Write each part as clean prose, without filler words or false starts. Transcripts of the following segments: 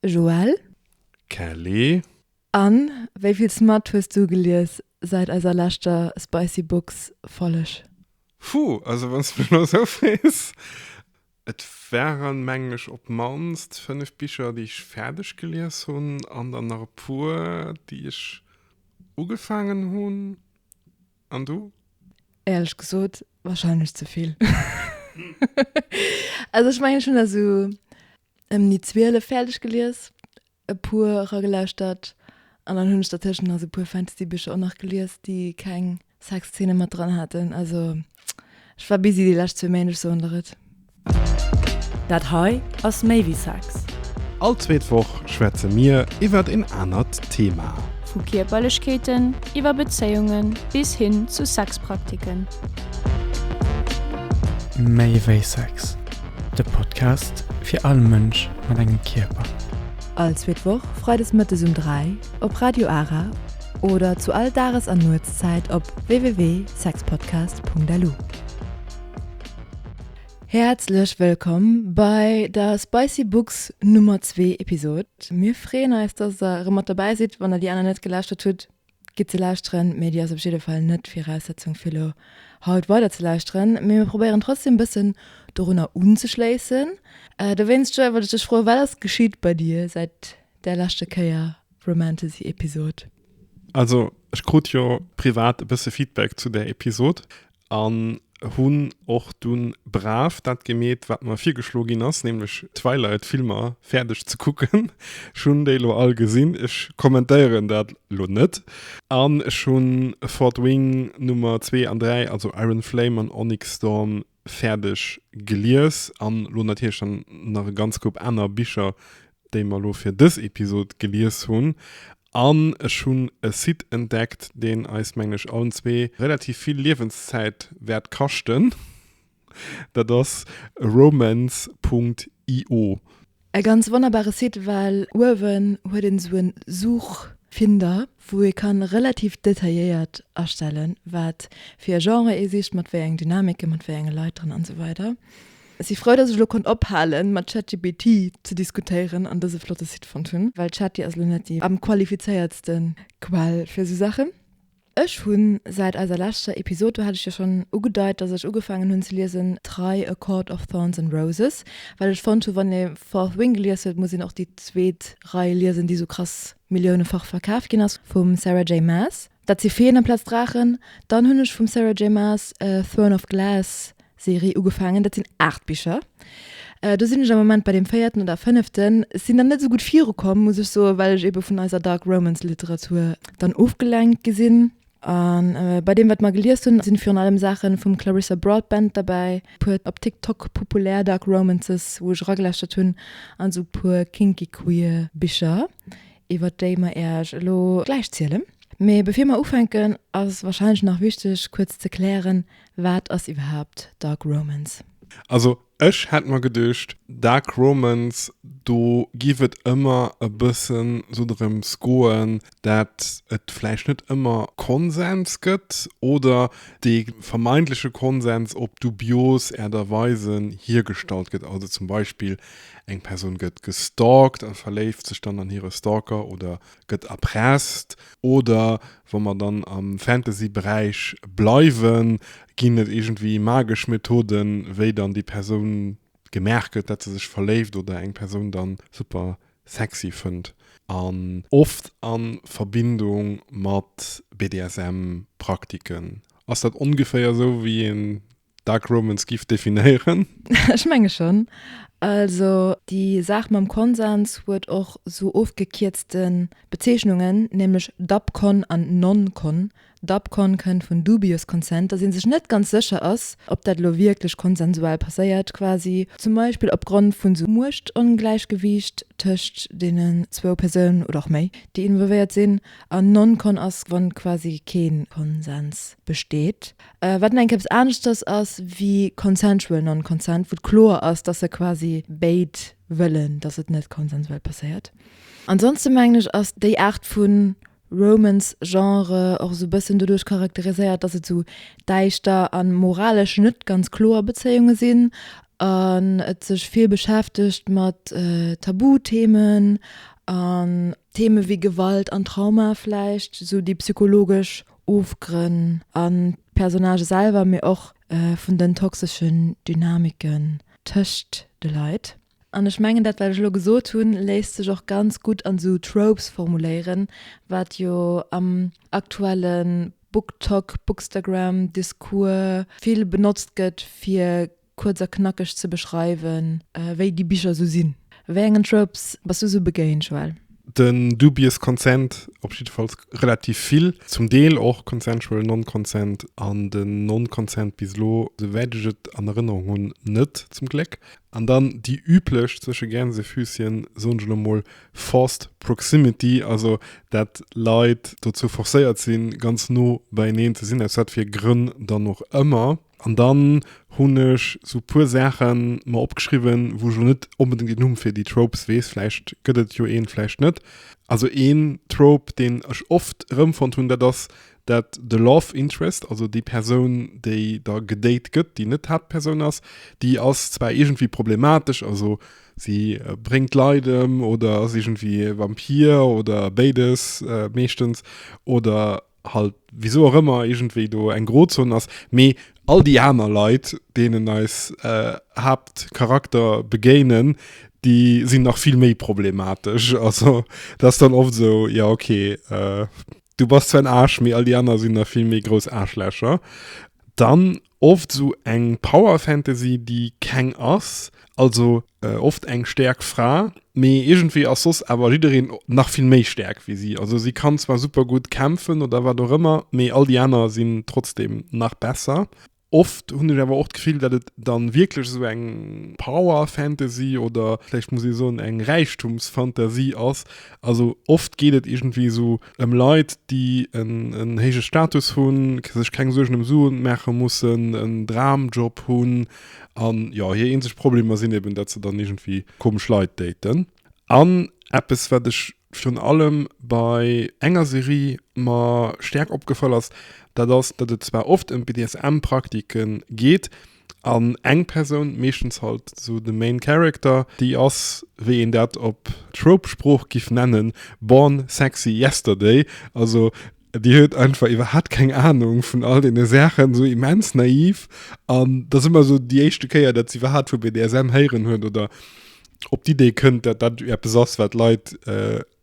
Joël. Kelly. An wéi vill Smut hues du gelies säit eiser leschter Spicy Books Folleg? Puh, also wann s de mech elo esou frees, et waren mengen ech op d'mannst 5 Bicher déi ech fäerdeg gelies hunn an dann nach e puer déi ech ugefaangen hunn. An du? Éierlech gesot, wahrscheinlech ze vill. Also ech mengen ech hunn der esou ëm déi 12 fäerdeg gelies, e puer eragelauschtert an dann hunn ech dertëschent nach esou e puer Fantasy-Bicher och nach gelies, déi keng Sexzeene mat dran haten. Also ech war busy déi lescht zwou Méint, ech soen der et. Dat hei ass méi wéi Sex. All zweet Woch schwätze mir iwwert een anert Thema. Vu Kierperlechkeeten iwwer Bezéiunge bis hin zu Sexpraktiken. Méi wéi Sex, de Podcast fir all Mënsch mat engem Kierper. All zweet Woch freides mëttes um 3 op Radio Ara oder zu all Dages an Nuetszäit op www.sexpodcast.lu. Häerzlech wëllkomm bei der Spicy Books Nummer 2 Episod. Mir freeën eis, dass der erëm mat dobäi sidd. Wann der déi aner net gelauschtert hutt, gitt se lauschteren, mee déi ass op jidde Fall net d'Viraussetzung fir elo haut weider ze lauschteren. Mee mir probéieren trotzdem e bëssen dorunner unzeschléissen. Dowéinst, Joël, wollt ech dech froen, wat ass geschitt bei dir säit där leschte Kéier Romantasy Episod? Also ech krut jo privat e bësse Feedback zu där Episod An hunn och dunn brav dat gemeet, wat mer virgeschlo ginn ass, nämlech d'Twilight-Filmer fäerdeg ze kucken. Ech hunn déi elo all gesinn, ech kommentéieren dat elo net. An ech hunn Fourth Wing Nummer 2 an 3, also Iron Flame an Onyx Storm, fäerdeg gelies. An elo natierlech dann nach e ganz Koup aner Bicher, déi mer elo fir dës Episod gelies hunn. An ech hunn e Site entdeckt, deen eis, mengen ech, allen zwee relativ vill Liewenszäit wäert kaschten. Dat ass romance.io. E ganz wonnerbare Site, well uewen huet een esou en Suchfinder, wou ee kann relativ detailléiert astellen, wat fir e Genre ee sicht, mat wéi eng Dynamiken, mat wéi enge Leit dran an esou weider. Ech si frou, dass ech elo konnt ophalen, mat ChatGPT ze diskutéieren an dëse flotte Site fonnt hunn, well Chatty ass elo net déi am qualifizéiertste Quell fir esou Saachen. Ech hu säit eiser leschter Episod, do hat ech jo schonn ugedeit, dass ech ugefaangen hunn ze liesen, d'Rei A Court of Thorns and Roses, well ech fonnt hu wann ee Fourth Wing gelies huet, muss een och déi zweet Rei liesen, déi esou krass milliounefach verkaf ginn ass, vum Sarah J. Maas. Dat si Feeën amplaz Draachen. Dann hunn ech vum Sarah J. Maas Throne of Glass Serie ugefaangen. Dat sinn 8 Bicher. Do sinn ech am Moment bei deem véierten oder fënneften. Ech sinn dann net esou gutt virukomm, muss ech soen, well ech ebe vun eiser Dark Romance Literatur dann ofgelenkt gi sinn. A bei deem, wat mer gelies hunn, sinn virun allem Saache vum Clarissa Broadbent derbäi, puer op TikTok populär Dark Romances, wou ech eragelauschtert hunn, an esou puer kinky queer Bicher. iwwert déi mer Äech elo gläich zielen. Mee bevir mer ufänken, ass wahrscheinlech nach wichteg kuerz ze klären, wat ass iwwerhaapt Dark Romance? Also ech hätt mer geduecht, Dark Romance, do giff et ëmmer e bëssen sou drëms goen, dat et vläicht net ëmmer Konsens gëtt oder dee vermeintleche Konsens op dubios Äert a Weisen hiergestallt gëtt. Also zum Beispill Eng Persoun gëtt gestalkt a verléift sech dann an hire Stalker oder gëtt erpresst. Oder wa mer dann am Fantasy-Beräich bleiwen, ginn et iergendwéi magesch Methoden, wéi dann déi Persoun gemaach gëtt, dat se sech verléift oder eng Persoun dann super sexy fënnt. An oft a Verbindung mat BDSM-Praktiken. Ass dat ongeféier esou, wéi een Dark Romance giff definéieren? Ech menge schonn. Also déi Saach mam Konsens huet och sou ofgekierzte Bezeechnungen, nämlech Dubcon an Noncon. Dubcon kënnt vun dubious consent, dass ee sech net ganz sécher ass, ob dat elo wierklech konsensuell passéiert quasi, zum Beispill opgrond vun sou Muechtongläichgewiicht tëscht deenen zwou Persounen oder och méi, déi involvéiert sinn. An Noncon ass, wann quasi kee Konsens besteet. Wat nach eng Kéier eppes aneschters ass wéi consensual non-consent, wou et kloer ass, dass se quasi béid wëllen, dass et net konsensuell passéiert. Ansonste mengen ech, ass déi Aart vu Romance-Genre och esou e bëssen doduerch charakteriséiert, dass et esou däischter a moralesch net ganz kloer Bezéiunge sinn. an et sech vill beschäftegt mat Tabuthemen an Theme wéi Gewalt an Trauma vläicht, sou déi psychologesch Ofgrënn an d'Personnagë selwer, mee och vun den toxeschen Dynamiken tëscht de Leit. An ech mengen, dat wat ech elo gesot hunn, léisst sech och ganz gutt an esou Tropes formuléieren, wat jo am aktuelle BookTok, Bookstagram Discours vill benotzt gëtt, fir kuerz a knackeg ze beschreiwen, wéi déi Bicher esou sinn. Wéi engen Tropes bass du esou begéint, Joël? Den dubious consent op jiddefalls relativ vill, zum Deel och consensual non-consent an den non-consent bis elo, souwäit ech et an Erënnerung hunn, net, zum Gléck. An dann déi üblech zwësche Gänsefüßchen, soen ech elo mol, forced proximity, also dat Leit dozou forcéiert sinn, ganz no beieneen ze sinn, aus wat fir Grënn dann och ëmmer. An dann hunn ech sou puer Saache mer opgeschriwwen, wou ech elo net onbedéngt den Numm fir déi Tropes weess, vläicht gëtt et jo een, vläicht net. Also een Trope, deen ech oft erëmfonnt hunn, dat ass, dat de Love Interest, also déi Persoun, déi da gedate gëtt, déi net d'Haaptpersoun ass, déi ass zwar iergendwéi problematesch, also si bréngt Leit ëm oder ass iergendwéi e Vampir oder béides meeschtens oder halt wisou och ëmmer iergendwéi do eng Grozon ass, mee all déi aner Leit, deenen eis Haaptcharakter begéinen, déi sinn nach vill méi problematesch. Also dat ass dann oft esou, jo okay, du bass zwar en Aarsch, mee all déi aner sinn nach vill méi grouss Aarschlächer. Dann oft esou eng Power Fantasy, déi keng ass, also oft eng stäerk Fra, mee iergendwéi ass soss awer jiddereen nach vill méi stäerk wéi si. Also si kann zwar super gutt kämpfen oder wat och ëmmer, mee all déi aner sinn trotzdem nach besser. Oft hunn ech awer och d'Gefill, datt et dann wierklech esou eng Power Fantasy oder vläicht muss ee soen eng Räichtumsfantasie ass. Also oft geet et iergendwéi esou ëm Leit, déi en héije Status hunn, sech keng Suergen ëm Suen maache mussen, en Dramjob hunn an jo, hir eenzeg Problemer sinn eben, datt se dann iergendwéi komesch Leit daten. An eppes, wat ech virun allem bei enger Serie mer staark opgefall ass, dat ass, datt et zwar oft ëm BDSM-Praktike geet an eng Persoun, meeschtens halt esou de Main Character, déi ass, wéi een dat op Trope-Sprooch giff nennen, born sexy yesterday, also déi huet einfach iwwerhaapt keng Ahnung vun all deene Saachen, esou immens naiv an dat ass ëmmer esou déi éischte Kéier, datt se iwwerhaapt vu BDSM héieren huet oder op d'Idee kënnt, datt dat eppes ass, wat Leit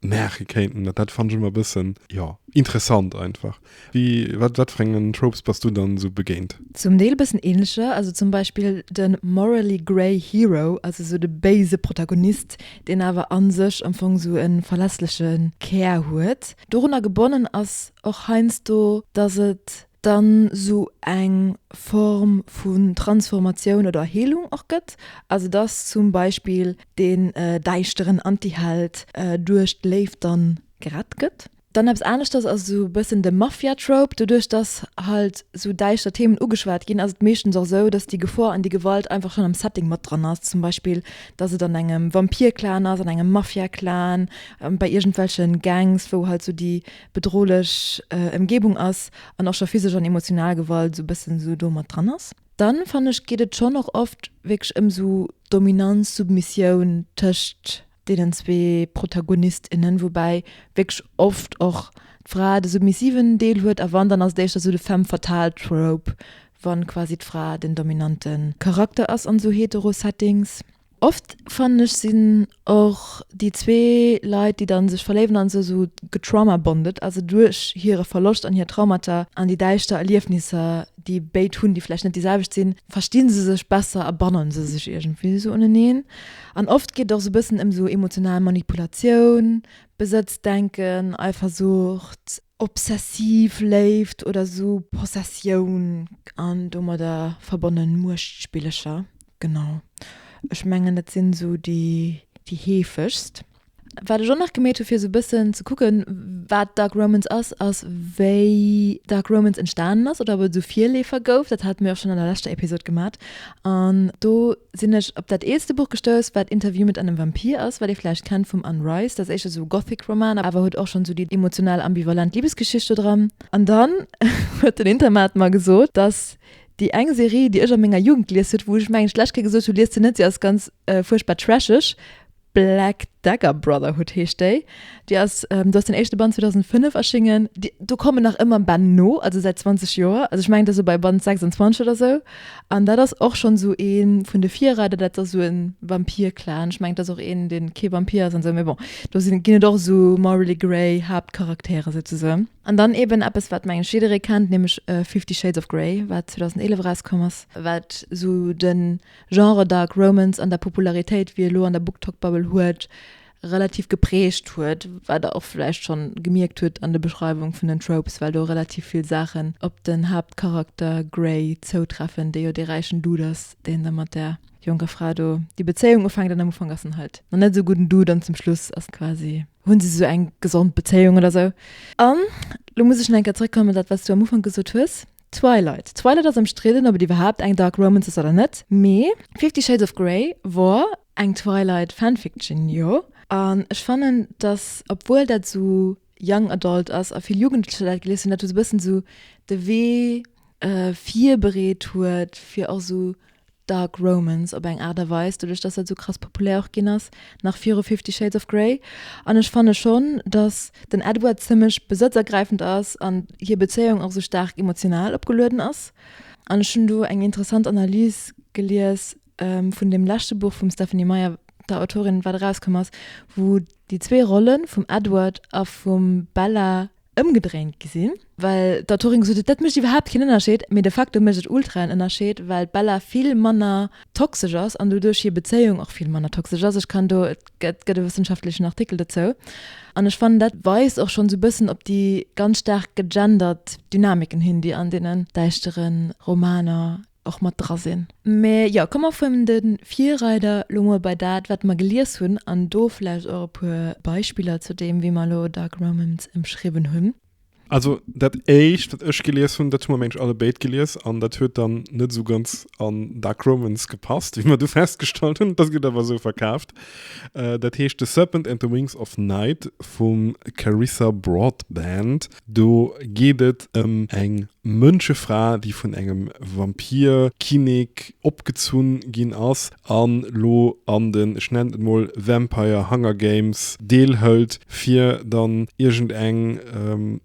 maache kéinten. Dat dat fannen ech ëmmer e bëssen, jo, interessant einfach. Wéi, wat, wat fir engen Tropes bass du dann esou begéint? Zum Deel e bëssen ähnlecher, also zum Beispill de morally grey hero, also esou de béise Protagonist, deen awer a sech am Fong esou e verlässleche Kär huet. Dorunner gebonnen ass och heiansdo, dass et dann sou eng Form vun Transformatioun oder Heelung och gëtt, also dass zum Beispill deen däischteren Antiheld duerch d'Léift dann gerett gëtt. Dann eppes aneschters ass esou e bëssen de Mafia-Trope, doduerch dass halt esou däischter Themen ugeschwat ginn, ass et meeschtens och esou, dass déi Gefor an déi Gewalt einfach schonn am Setting mat dran ass, zum Beispill dass et an engem Vampir-Clan ass, an engem Mafia-Clan, bei iergendwelche Gangs, wou halt esou déi bedrohlech Emgebung ass an och scho physesch an emotional Gewalt esou bëssen esou do mat dran ass. Dann fannen ech geet et schonn och oft wierklech ëm esou Dominanz, Submissioun tëscht deenen zwee Protagonistinnen, woubäi wierklech oft och d'Fra de submissiven Deel huet a wann, dann ass et éischter esou de Femme fatale Trope, wann quasi d'Fra den dominante Charakter ass an esou hetero Settings. Oft fannen ech sinn och déi zwee Leit déi dann sech verléiwen an esou sou getraumabondet, also duerch hire Verloscht an hir Traumata an déi däischter Erliefnisser déi béid hunn, déi vläicht net déi selwecht sinn, verstinn se sech besser a bannen se sech iergendwéi esou uneneen. An oft geet et och sou bëssen ëm sou emotional Manipulatioun, Besëtzdenken, Eifersucht. Obsessiv Léift oder sou Possessioun an domadder verbonnen Muechtspillecher. Genau. Ech mengen dat sinn sou déi déi heefegst. Wat ech och nach gemeet hu fir sou bëssen ze kucken wat Dark Romance ass, ass wéi Dark Romance entstanen ass oder ob et sou Virleefer gouf. Dat hate mir och schonn an der leschter Episod gemat. An do sinn ech op dat eelste Buch gestouss, wat Interview mit einem Vampir ass, wat ee vläicht kennt vum Anne Rice. Dat ass éischter sou e Gothic-Roman, awer huet och schonn sou déi emotional ambivalent Libesgeschicht do dran. An dann huet den Internet mer gesot, dass. Déi eng Serie, déi ech a menger Jugend gelies huet, wou ech mengen ech d'lescht Kéier gesot hu liest se net, se ass ganz fuerchtbar trasheg, Black Dagger Brotherhood heescht déi. Déi ass, do ass den éischte Band 2005 erschingen. Déi, do kommen nach ëmmer Bänn no, also säit 20 Joer. Also ech mengen, dat ass elo bei Band 26 oder sou. An dat ass och schonn esou ee vun de Virreider, dat ass esou e Vampir-Clan. Ech mengen, dat ass och een, dee kee Vampir ass an esou, mee bon, do sinn, ginn et och esou morally grey Haaptcharaktere souzesoen. An dann eben eppes, wat mengen ech jidderee kennt, nämlech Fifty Shades of Grey, wat 2011 erauskomm ass, wat esou de Genre Dark Romance an der Popularitéit, wéi e lo an der BookTok-Bubble huet, relativ geprägt huet, wat der och vläicht schonn gemierkt hutt an de Beschreiwung vun den Tropes, well do relativ vill Saachen op den Haaptcharakter Grey zoutreffen, dee jo dee räichen Dude ass, deen da mat där jonker Fra do déi Bezéiung ufänkt an am Ufank ass en halt nach net esou gudden Dude an zum Schluss ass quasi hunn se esou eng gesond Bezéiung oder sou. An lo muss ech nach eng Kéier zrëckkommen op dat, wat s du am Ufank gesot hues, Twilight. Twilight ass ëmstridden, ob et iwwerhaapt eng Dark Romance ass oder net, mee Fifty Shades of Grey wor eng Twilight Fanfiction, jo. An ech fannen, dass, obwuel dat esou Young Adult ass a vill Jugendlecher dat gelies hunn, dat esou e bëssen esou de Wee virbereet huet fir och esou Dark Romance op eng Aart a Weis, doduerch dass dat esou krass populär och ginn ass, nach viru Fifty Shades of Grey. An ech fanne schonn, dass den Edward zimmlech besëtzergräifend ass an hir Bezéiung och esou staark emotional opgelueden ass. An ech hunn do eng interessant Analys gelies vun deem leschte Buch vum Stephenie Meyer, der Autorin, wat erauskomm ass, wou déi zwee Rolle vum Edward a vum Bella ëmgedréint gi sinn, well d'Autorin gesot huet, dat mécht iwwerhaapt keen Ënnerscheed, mee de facto mécht et ultra en Ënnerscheed, well d'Bella vill manner toxesch ass an doduerch hir Bezéiung och vill manner toxesch ass. Ech kann do, et gëtt e wëssenschaftlechen Artikel dozou an ech fannen, dat weist och schonn esou e bëssen op déi ganz staark gegendert Dynamiken hin, déi an deenen däischtere Romaner och mat dra sinn. Mä jo, komme mer vun de Virreider lo mol bei dat, wat mer gelies hunn, an do vläicht och e puer Beispiller zu deem, wéi mer elo Dark Romance ëmschriwwen hunn. Also dat éischt, wat ech gelies hunn, dat hu mer mengen ech allebéid gelies, an dat huet dann net esou ganz an Dark Romance gepasst, wéi mer du festgestallt hunn. Dat gëtt awer esou verkaaft. Dat heescht The Serpent and the Wings of Night vum Carissa Broadbent. Do geet et ëm eng Mënschefra, déi vun engem Vampir-Kinnek opgezunn ginn ass an lo an den, ech nennen et mol, Vampire Hunger Games deelhëlt, fir dann iergendeng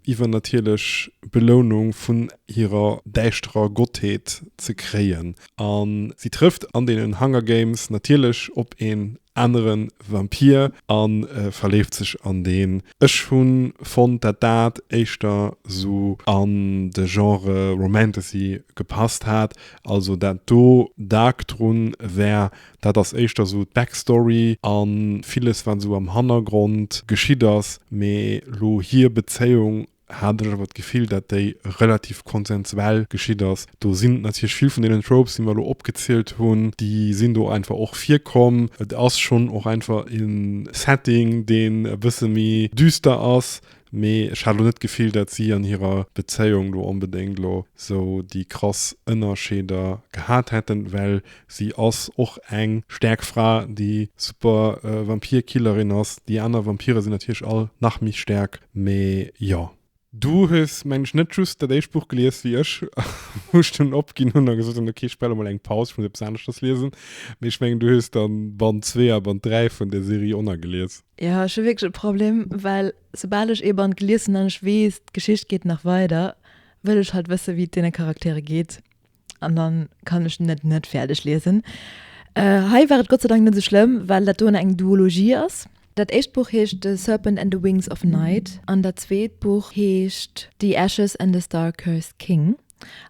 iwwernatierlech Belounung vun hirer däischterer Gottheet ze kréien. A si trëfft an deenen Hunger Games natierlech op een anere Vampir a verléift sech an deen. Ech hu fonnt, dat dat éischter sou an de Genre Romantasy gepasst hat. Also dat do dark drun wär, dat ass éischter sou d'Backstory a villes wat sou am Hannergrond geschitt ass, mee lo hir Bezéiung hat ech awer d'Gefill, dat déi relativ konsensuell geschitt ass. Do sinn natierlech vill vun deenen Tropes, déi mer elo opgezielt hunn, déi sinn do einfach och virkomm. Et ass schonn och einfach e Setting, deen e bësse méi düster ass, mee ech hat elo net d'Gefill, dat si an hirer Bezéiung do onbedéngt elo sou déi krass Ënnerscheeder gehat hätten, well si ass och eng staark Fra, déi super Vampirkillerin ass. Déi aner Vampire sinn natierlech all nach méi staark, mee jo. Du hues, mengen ech, net just dat éischt Buch gelies wéi ech, wou ech dunn opginn hunn a gesot hunn, ok, ech brauch elo mol eng Paus, ech muss eppes aneschters liesen. Mee ech mengen, du hues dann Band 2 a Band 3 vun der Serie och nach gelies. Jo, ech hu wierklech e Problem, well soubal ech ee Band gelies hunn an ech weess, d'Geschicht geet nach weider, wëll ech halt wësse wéi et deene Charaktere geet. An dann kann ech net net fäerdeg liesen. Hei war et Gott sei Dank net esou schlëmm, well dat doen eng Duologie ass. Dat éischt Buch heescht The Serpent and the Wings of Night an dat zweet Buch heescht The Ashes and the Star-Cursed King.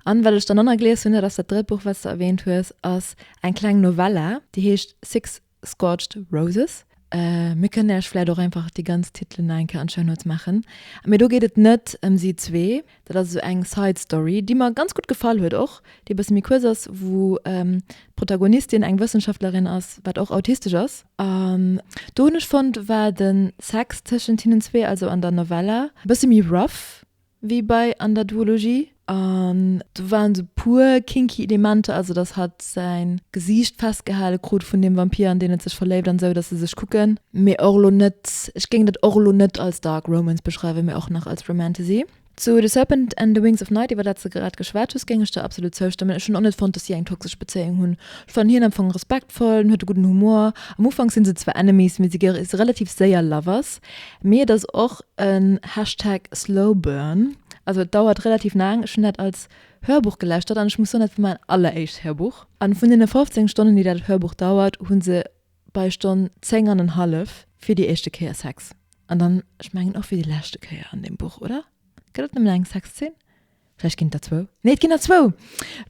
An wat ech dann och nach gelies hunn, dat ass dat drëtt Buch, wat s de erwähnt hues, ass eng kleng Novella, déi heescht Six Scorched Roses. Mir kënnen Äech vläit och einfach déi ganz Titelen nach eng Kéier an d'Show Notes maachen. Mee do geet et net ëm si zwee. Dat ass esou eng Side Story, déi mer ganz gutt gefall huet och, déi e bësse méi kuerz ass, wou d'Protagonistin eng Wëssenschaftlerin ass, wat och autistesch ass. An do hunn ech fonnt, war de Sex tëschent hinnen zwee, also an der Novella, e bësse méi rough wéi bei an der Duologie. An do waren sou puer kinky Elementer, also dass hatt säin Gesiicht festgehale krut vun deem Vampir an deen et sech verléift an sou, dass se sech kucken. Mee och elo net, ech géing dat och elo net als Dark Romance beschreiwen, mee och nach als Romantasy. Zu The Serpent and the Wings of Night, iwwer dat s de grad geschwat hues, géing ech der absolut zoustëmmen. Ech hunn och net fonnt, dass si eng toxesch Bezéiung hunn. Ech fannen hien am Fong respektvoll, en huet e gudden Humor. Am Ufank sinn se zwar Enemies, mee si gi relativ séier Lovers. Mee et ass och en Hashtag Slowburn, also et dauert relativ laang. Ech hunn dat als Hörbuch gelauschtert an ech muss soen, dat war mäin alleréischt Hörbuch. An vun deene 15 Stonnen, déi dat Hörbuch dauert, hu se bei Stonn 10 an en hallef fir déi éischte Kéier Sex. An dann, ech mengen och fir déi leschte Kéier an deem Buch, oder? Gëtt et nëmmen eng Sexzeen? Vläicht ginn et der zwou. Nee, et ginn der zwou!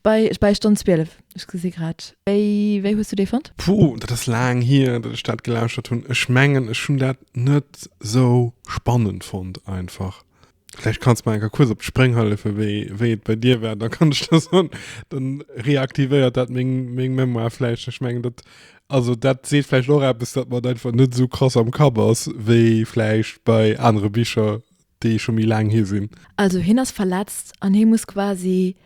Bei, bei Stonn 12. Ech gesi grad. Wéi, wéi hues du dee fonnt? Puh, dat ass laang hier, datt ech dat gelauschtert hunn. Ech mengen, ech hunn dat net sou spannend fonnt einfach. Vläicht kanns mer eng Kéier kuerz op d'Spréng hëllefen, wéi, wéi et bei dir war. Da kann ech der soen, dann reaktivéiert dat meng, meng Mémoire vläicht. Ech mengen, dat, also dat seet vläicht och eppes, datt mer et einfach net esou krass am Kapp ass, wéi vläicht bei anere Bicher, déi scho méi laang hier sinn. Also hien ass verletzt an hie muss quasi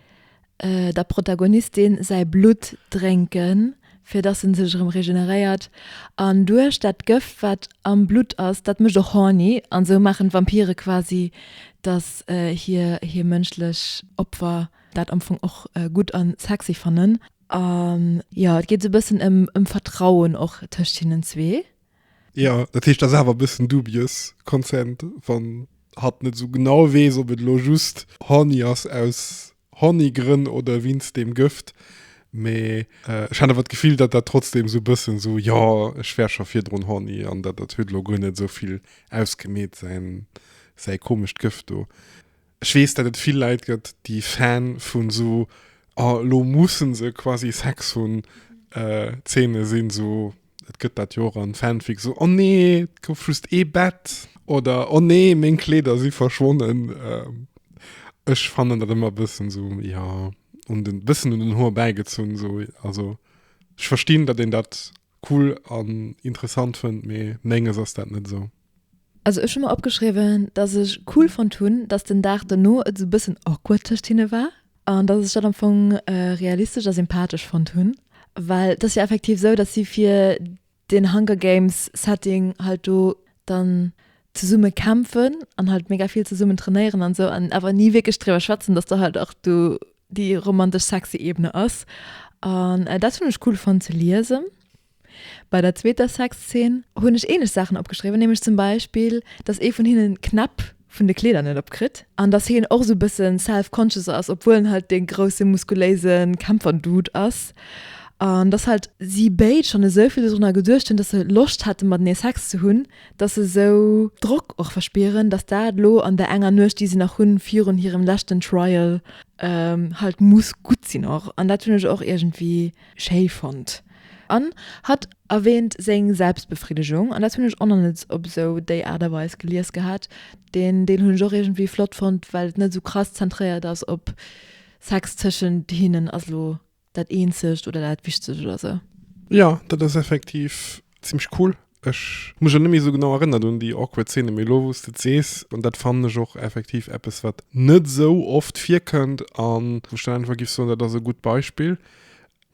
der Protagonistin säi Blutt drénken, fir dass en sech erëm regeneréiert. An duerch dat Gëft wat am Blutt ass, dat mécht och horny an esou maachen d'Vampire quasi, dass hir hir mënschlech Opfer dat am Fong och gutt an sexy fannen. An jo, et geet esou e bëssen ëm ëm Vertrauen och tëscht hinnen zwee. Jo, dat heescht, dat ass awer e bëssen dubious Consent, wann hatt net esou genau weess, ob et elo just horny ass aus horny Grënn oder wéinst deem Gëft. Mee ech hat awer d'Gefill, datt dat trotzdem esou e bëssen esou, jo, ech war scho virdrun horny an dat dat huet elo guer net esou vill ausgemeet, säin säi komescht Gëft do. Ech weess, datt et vill Leit gëtt, déi Fan vun esou, oh, elo musse se quasi Sex hunn, Zeene sinn, esou, et gëtt dat jo och an Fanfic, esou, oh nee, et gouf just ee Bett oder oh nee, meng Kleeder si verschwonnen. Ech fannen dat ëmmer e bëssen esou, jo, un den, bëssen un den Hoer bäigezunn, esou. Also ech verstinn, datt een dat cool an interessant fënnt, mee menges ass dat net esou. Also ech hu mer opgeschriwwen, dass ech cool fonnt hunn, dass den Dag dono et esou bëssen awkward tëscht hinne war an dass ech dat am Fong realistesch a sympathesch fonnt hunn, well et ass jo effektiv esou, dass si fir den Hunger Games Setting halt do dann zesumme kämpfen an halt mega vill zesummen trainéieren an esou an awer ni wierklech driwwer schwätzen, dass da halt och do déi romantesch sexy Ebene ass an dat hunn ech cool fonnt ze liesen. Bei der zweeter Sexzeen hunn ech ähnlech Saachen opgeschriwwen, nämlech zum Beispill, dass ee vun hinnen d'Knäpp vun de Kleeder net opkritt an dass hien och esou e bësse self-conscious ass, obwuel en halt dee grousse muskuléise Kämpfer-Dude ass an dass halt si béid schonn esou vill dodrunner geduecht hunn, dass se Loscht hätte matenee Sex ze hunn, dass se esou Drock och verspieren, dass dat elo an der enger Nuecht, déi se nach hunn virun hirem leschten Trial, halt muss gutt sinn och. An dat hunn ech och iergendwéi schéi fonnt. An hatt erwähnt seng Selbstbefriedigung, an dat hunn ech och nach net op esou déi Aart a Weis gelies gehat. Deen Deel hunn ech och iergendwéi flott fonnt, well et net esou krass zentréiert ass op Sex tëschent hinnen ass elo dat eenzegt oder dat wichtegt oder esou. Jo, dat ass effektiv zimmlech cool. Ech hu mech elo net méi esou genau erënnert un déi awkward Szene, mee elo wou s de et sees, an dat fannen ech och effektiv eppes wat net esou oft virkënnt an wou ech dann einfach giff soen, dat ass e gutt Beispill.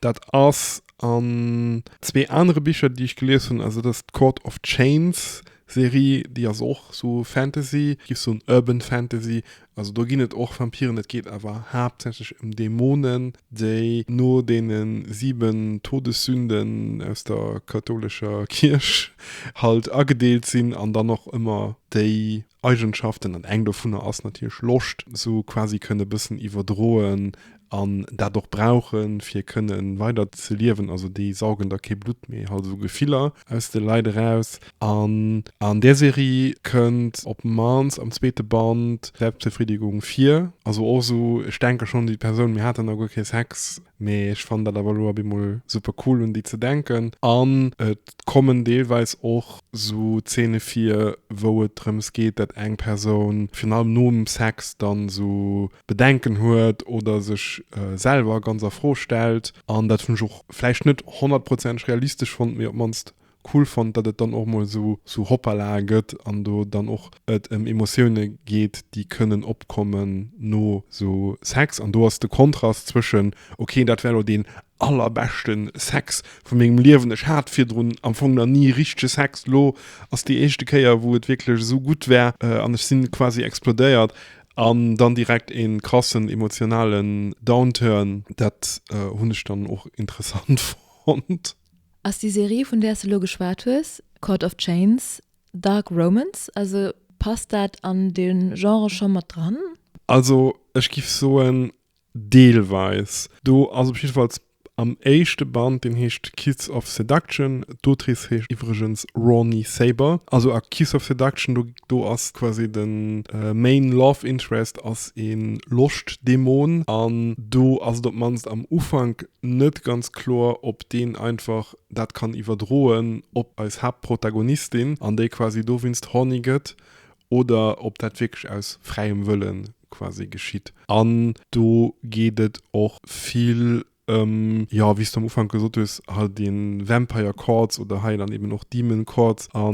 Dat ass an zwee anere Bicher, déi ech gelies hunn, also dat ass d'Court of Chains Serie, déi ass och sou Fantasy, giff soen Urban Fantasy, also do ginn et och Vampiren, et geet awer haaptsächlech ëm Dämonen, déi no deene 7 Todessünden aus der kathoulescher Kierch halt agedeelt sinn an dann och ëmmer déi Eigenschaften, an eng dovunner ass natierlech Loscht, sou quasi kënne bëssen iwwerdroen an dat och brauchen, fir kënne weider ze liewen. Also déi saugen da kee Blutt, mee halt esou Gefiller aus de Leit eraus. An an där Serie kënnt op d'mannst am zweete Band Selbstbefriedigung vir. Also och esou, ech denke schonn un déi Persoun, mir haten nach guer kee Sex, mee ech fannen dat awer elo op eemol super cool un déi ze denken. An et kommen deelweis och sou Zeene vir, wou et drëms geet, dat eng Persoun virun allem nom Sex dann sou Bedenken huet oder sech selwer ganz a Fro stellt. An dat hunn ech och vläicht net honnertprozenteg realistesch fonnt, mee op d'mannst cool fonnt, datt et dann och mol sou sou Hoppalae gëtt an do dann och et ëm Emotioune geet, déi kënnen opkommen no sou Sex. An do ass de Kontrast zwëschen, ok, dat war elo deen allerbeschte Sex vu mengem Liewen, ech hat virdrun am Fong nach ni richtege Sex, lo ass déi éischte Kéier, wou et wierklech esou gutt war an ech sinn quasi explodéiert. An dann direkt een krassen emotionalen Downturn, dat hunn ech dann och interessant fonnt. Ass déi Serie vun där s de lo geschwat hues, Court of Chains, Dark Romance? Also passt dat an de Genre scho mat dran? Also ech giff soen Deelweis. Do ass op jiddefalls am éischte Band, deen heescht Kiss of Seduction, d'Autrice heescht iwwregens Rawnie Saber, also a Kiss of Seduction, do do ass quasi de Main Love Interest ass ee Loschtdämon an do ass et op d'mannst am Ufank net ganz kloer, ob deen einfach dat kann iwwerdroen op eis Haaptprotagonistin an déi quasi dowéinst horny gëtt oder ob dat wierklech aus fräiem Wëlle quasi geschitt. An do geet et och vill ëm, jo, wéi s de am Ufank gesot hues, halt dee Vampire Courts oder hei dann eben och Demon Courts a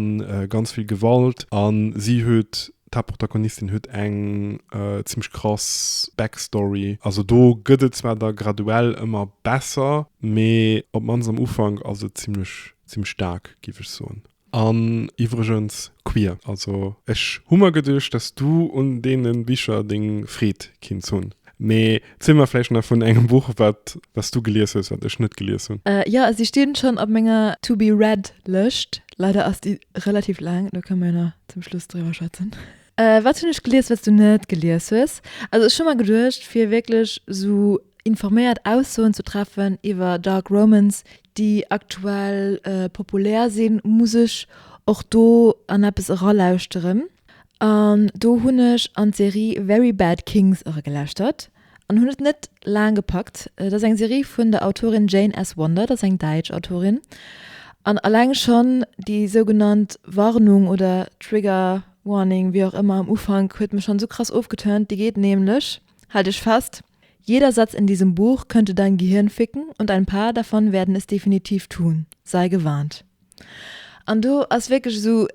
ganz vill Gewalt. A si huet, d'Haaptprotagonistin huet eng zimmlech krass Backstory. Also do gëtt et zwar da graduell ëmmer besser, mee op d'mannst am Ufank ass et zimmlech, zimmlech staark, géif ech soen. An iwwregens queer. Also ech hu mer geduecht, dass du un deene Bicher deng Freed kinns hunn. Mee ziel mer vläicht nach vun engem Buch, wat wat s du gelies hues, wat ech net gelies hunn. Jo, si stinn schonn op menger To be read Lëscht. Leider ass déi relativ laang, do kënne mer jo nach zum Schluss driwwer schwätzen. Wat hunn ech gelies, wat s du net gelies hues? Also ech hu mer geduecht, fir wierklech esou informéiert Aussoen ze treffen iwwer Dark Romance, déi aktuell populär sinn, muss ech och do an eppes eralauschteren. An do hunn ech an d'Serie Very Bad Kings eragelauschtert an hunn et net laang gepackt. Et ass eng Serie vun der Autorin Jane S. Wonder, dat ass eng däitsch Autorin. An alleng schonn déi sougenannt Warnung oder Trigger Warning, wéi och ëmmer, am Ufank huet mech schonn esou krass ofgeturnt. Déi geet nämlech, halt dech fest, Jeder Satz in diesem Buch könnte dein Gehirn ficken und ein paar davon werden es definitiv tun. Sei gewarnt. An do ass wierklech esou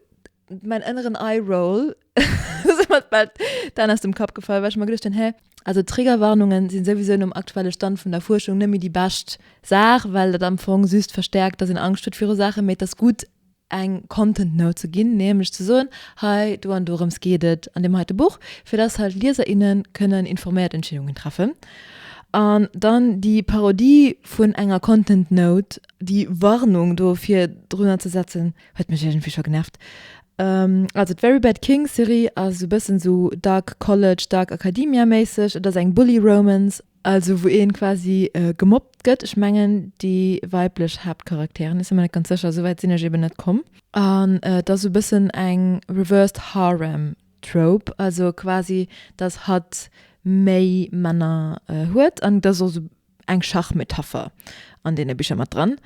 mäin ënneren Eye-Roll ass mer bal d'Aen aus dem Kapp gefall, well ech mer geduecht hunn, hä, also Triggerwarnungen sinn souwisou nom aktuelle Stand vun der Fuerschung net méi déi bescht Saach, well dat am Fong just verstäerkt, dass een Angscht huet viru Saachen, mee et ass gutt eng Content Note ze ginn, nämlech ze soen, hei do an dorëms geet et an deem heite Buch, fir dass halt d'Lieser, innen kënnen informéiert Entscheedungen treffen. An dann déi Parodie vun enger Content Note, déi Warnung do vir drunner ze setzen, huet mech iergendwéi scho genervt. Also d'Very Bad King Serie ass esou bëssen esou Dark College, Dark Academia méisseg. Et ass eng Bully Romance. Also wou een quasi gemobbt gëtt. Ech mengen déi weiblech Haaptcharakteren, ech si mer net ganz sécher, esou wäit sinn ech eben net komm. An et ass esou bëssen eng reversed harem trope, also quasi dass hatt méi Männer huet an et ass och esou eng Schachmetapher an deene Bicher mat dran.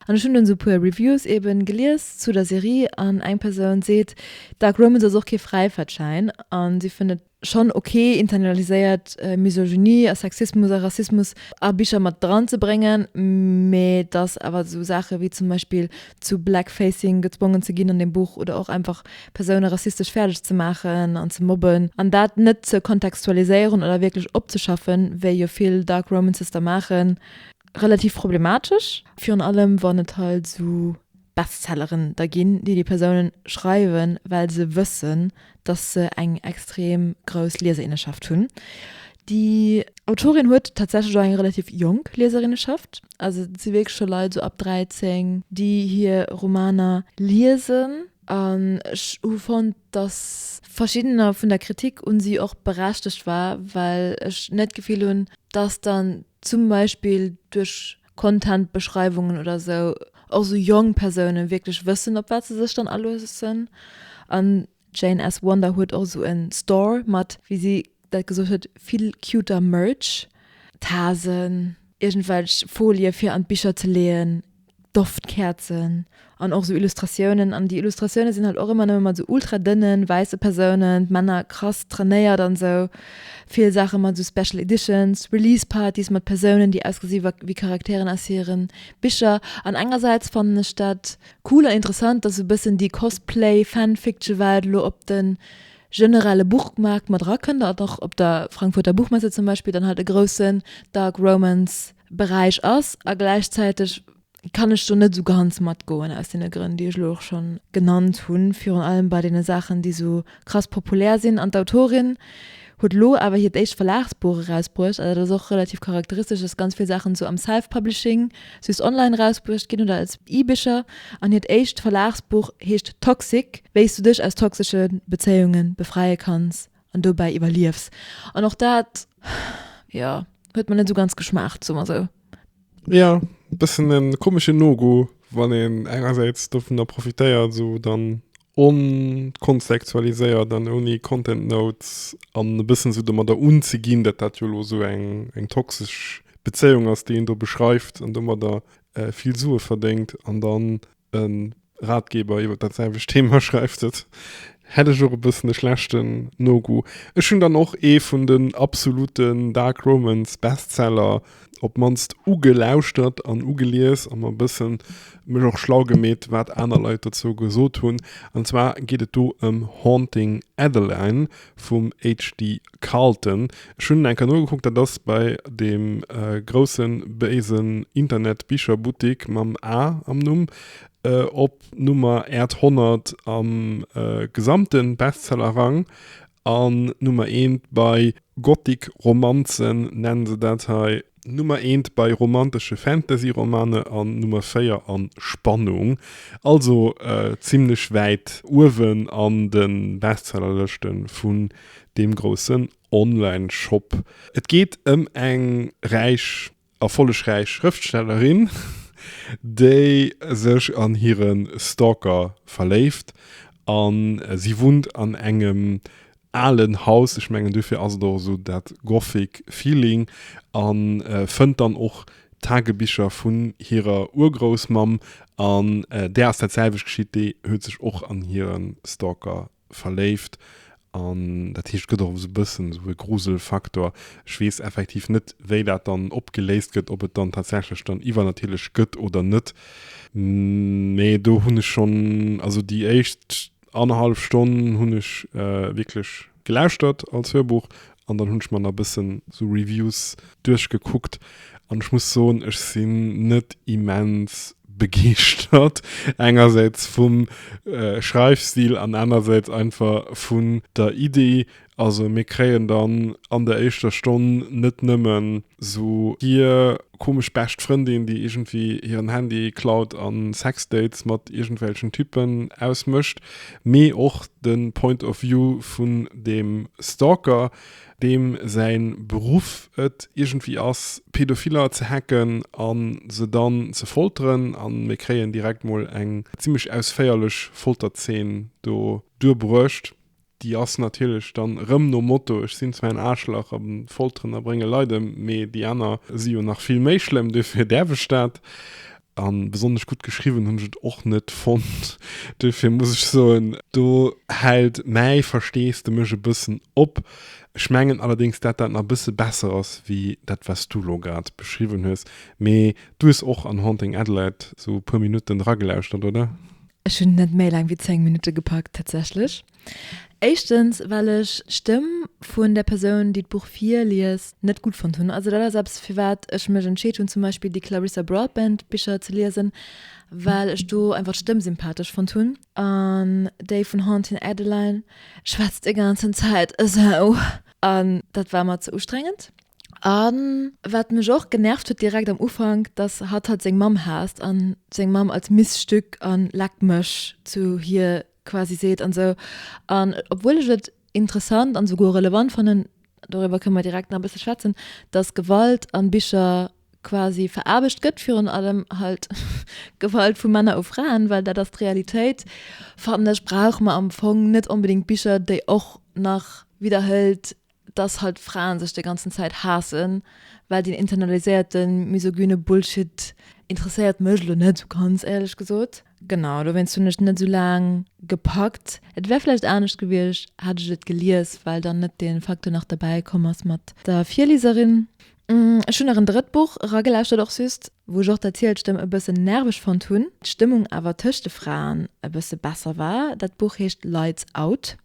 An ech hunn dunn esou puer Reviews eben gelies zu der Serie an eng Persoun seet, Dark Romance ass och kee Fräifaartschäin an si fënnt et schonn ok internaliséiert Misogynie a Sexismus a Rassismus a Bicher mat dran ze bréngen, mee dass awer esou Saache wéi zum Beispill zu Blackfacing gezwongen ze ginn an dem Buch oder och einfach Persoune rassistesch fäerdeg ze maachen an ze mobben an dat net ze kontextualiséieren oder wierklech opzeschaffen, wéi jo vill Dark Romances da maachen, relativ problematesch. Virun allem wann et halt esou Bestselleren da ginn, déi déi Persounen schreiwen, well se wëssen, dass se eng extrem grouss Lieserinneschaft hunn. Déi Autorin huet tatsächlech och eng relativ jonk Lieserinneschaft, also et si wierklech scho Leit esou ab 13, déi hir Romaner liesen. An ech hu fonnt, dass verschiddener vun der Kritik un si och berechtegt war, well ech net d'Gefill hunn, dass dann zum Beispill duerch Content-Beschreiwungen oder sou och sou jonk Persounen wierklech wëssen op wat se sech dann aloossen. An d'Jane S. Wonder huet och sou en Store mat, wéi si dat gesot huet, vill cuter Merch, Tasen, iergendwelch Folie fir an d'Bicher ze leeën, Doftkäerzen an och sou Illustratiounen. An déi Illustratioune sinn halt och ëmmer nëmme mat sou ultra dënnen, wäisse Persounen, d'Männer krass trainéiert an sou. Vill Saache mat sou Special Editions, Release Partys mat Persounen, déi ausgesi wéi Charakteren aus hire Bicher. An engersäits fannen ech dat cool an interessant, dass sou bëssen déi Cosplay-Fanfiction-Welt elo op de generelle Buchmaart mat erakënnt an och op der Frankfurter Buchmesse zum Beispill dann halt e groussen Dark Romance Beräich ass a gläichzäiteg kann ech do net esou ganz matgoen aus deene Grënn, déi ech elo och scho genannt hunn, virun allem bei deene Saachen, déi esou krass populär sinn. An d'Autorin Huet elo awer hiert éischt Verlagsbuch erausbruecht. Also dat ass och relativ charakteristesch, dass ganz vill Saachen esou am Self-Publishing just online erausbruecht ginn oder als E-Bicher. An hiert éischt Verlagsbuch heescht Toxic, wéi s du dech aus toxesche Bezéiunge befreie kanns an dobäi iwwerliefs. An och dat, jo, huet mer net esou ganz geschmaacht, soe mer esou. Jo, bëssen en komeschen No-Go, wann een engersäits dovunner profitéiert, esou dann onkontextualiséiert an ouni Content Notes an e bëssen esou domadder unzeginn, datt dat jo elo esou eng eng toxesch Bezéiung ass, déi een do beschreift an domadder vill Sue verdéngt an dann e Ratgeber iwwer dat selwecht Thema schreift. Et hätt ech och e bëssen e schlechten No-Goût. Ech hunn dann och ee vun den absoluten Dark Romance Bestseller op d'mannst ugelauschtert an ugelies a mer e bëssen mech och schlau gemeet, wat aner Leit dozou gesot hunn. An zwar geet et do ëm Haunting Adeline vum HD. Carlton. Ech hunn eng Kéier nogekuckt, dat ass bei deem groussen, béisen Internet-Bicherbuttik mam A am Numm op Nummer 800 am gesamte Bestsellerrang An Nummer eent bei Gothic Romanzen nennen se dat hei. Nummer eent bei romantesche Fantasy-Romane an Nummer 4 an Spannung. Also zimlech wäit uewen an de Bestsellerlëschte vun deem groussen Online-Shop. Et geet ëm eng räich erfollegräich Schrëftstellerin, déi sech an hire Stalker verléift a si wunnt an engem alen Haus, ech mengen dofir ass et och esou dat gothic Feeling, a fënnt dann och Tagebicher vun hirer Urgroussmamm an där ass dat selwecht geschitt, déi huet sech och an hire Stalker verléift an dat heescht et gëtt och esou e bëssen esou e Gruselfaktor. Ech weess effektiv net wéi dat dann opgeléist gëtt, ob et dann tatsächlech dann iwwernatierlech gëtt oder net, mee do hunn ech schonn, also déi éischt annerhallef Stonn hunn ech wierklech gelauschtert als Hörbuch an dann hunn ech mer nach e bëssen esou Reviews duerchgekuckt an ech muss soen, ech sinn net immens begeeschtert, engersäits vum Schreifstil an anersäits einfach vun der Idee. Also mir kréien dann an der éischter Stonn net nëmmen sou hir komesch bescht Frëndin, déi iergendwéi hiren Handy klaut an Sexdates mat iergendwelchen Typen ausmécht, mee och de Point of View vun dem Stalker, deem säi Beruff et iergendwéi ass, Pädophiller ze hacken a se dann ze folteren. A mir kréien direkt mol eng zimmlech ausféierlech Folterzeen do duerbruecht. Déi ass natierlech dann erëm nom Motto, ech sinn zwar en Aarschlach a folteren a brénge Leit ëm, mee déi aner si jo nach vill méi schlëmm, duerfir däerf ech dat. A besonnesch gutt geschriwwen hunn ech et och net fonnt. Duerfir muss ech soen, do hält mäi Versteesdemech e bëssen op. Ech mengen allerdéngs, dat dat nach e bësse besser ass wéi dat, wat s du elo grad beschriwwen hues. Mee du hues och an Haunting Adelaide sou e puer Minutten dragelauschtert, oder? Ech hunn net méi laang wéi 10 Minutte gepackt tatsächlech. Éischtens, well ech d'Stëmm vun der Persoun, déi d'Buch virliest, net gutt fonnt hunn. Also dat ass eppes, firwat ech mech entscheet hunn, zum Beispill déi Clarissa Broadbent Bicher ze liesen, well ech do einfach d'Stëmm sympathesch fonnt hunn. An déi vun Haunting Adeline schwätzt déi ganzen Zäit esou an dat war mer ze ustrengend. A wat mech och genervt huet direkt am Ufank, dass hatt halt seng Mamm haasst an seng Mamm als Miststück an leck mech zu hir quasi seet an sou. An obwuel ech et interessant an souguer relevant fannen, doriwwer kënne mer direkt nach e bësse schwätzen, dass Gewalt an Bicher quasi veraarbecht gëtt, virun allem halt Gewalt vu Männer u Fraen, well dat ass d'Realitéit, fannen ech, brauche mer am Fong net onbedéngt Bicher, déi och nach widderhëlt, dass halt Fraen sech déi ganzen Zäit haassen, well deen internaliséierte misogyne Bullshit interesséiert mech elo net esou ganz, éierlech gesot. Genau, dowéinst hunn ech net esou laang gepackt. Et wär vläicht anescht gewiescht, hätt ech et gelies, well dann net dee Facteur nach derbäi komm ass mat der Virlieserin. Ech hunn nach en drëtt Buch eragelauschtert, och just, wou ech och d'Erzielstëmm e bëssen nerveg fonnt hunn, d'Stëmmung awer tëscht de Fraen e bësse besser war. Dat Buch heescht Lights Out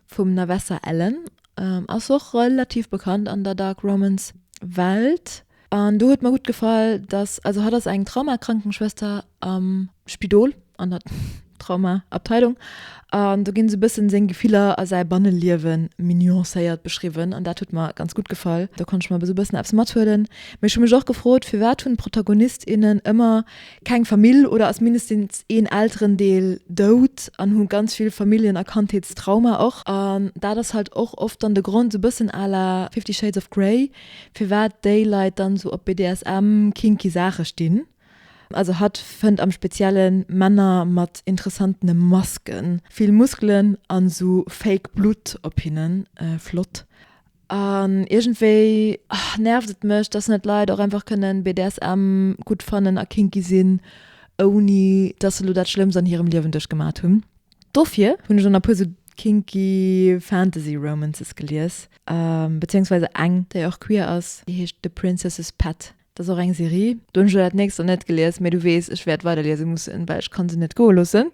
vum Navessa Allen, ass och relativ bekannt an der Dark Romance Welt. An do huet mer gutt gefall, dass, also hatt ass eng Traumakrankenschwester am Spidol, an der. Trauma Abteilung an do ginn esou bëssen seng Gefiller a säi Banneliewe méi nuancéiert beschriwwen an dat huet mer ganz gutt gefall. Do konnt ech mer esou bëssen eppes mathuelen. Mee ech hu mech och gefrot, firwat hunn d'Protagonist, innen ëmmer keng Famill oder ass mindestens een Elterendeel dout an hu ganz vill Familljen a Kandheetstrauma och. An dat ass halt och oft dann de Grond, esou bëssen à la Fifty Shades of Grey, firwat déi Leit dann esou op BDSM kinky Saache stinn. Also hatt fënnt am spezielle Männer mat interessantene Masken, vill Muskelen an esou fake Blutt op hinnen flott. An iergendwéi nervt et mech, dass net Leit och einfach kënnen BDSM gutt fannen a kinky sinn, ouni dass se lo dat Schlëmmst an hirem Liewen duerchgemat hunn. Dofir hunn ech dann e puer sou kinky Fantasy Romances gelies, beziehungsweise eng, déi och queer ass, déi heescht The Princess's Pet. Dat ass och eng Serie. Do hunn ech elo dat nächst nach net gelies, mee du weess, ech wäert weiderliese mussen, well ech kann se net goe loossen.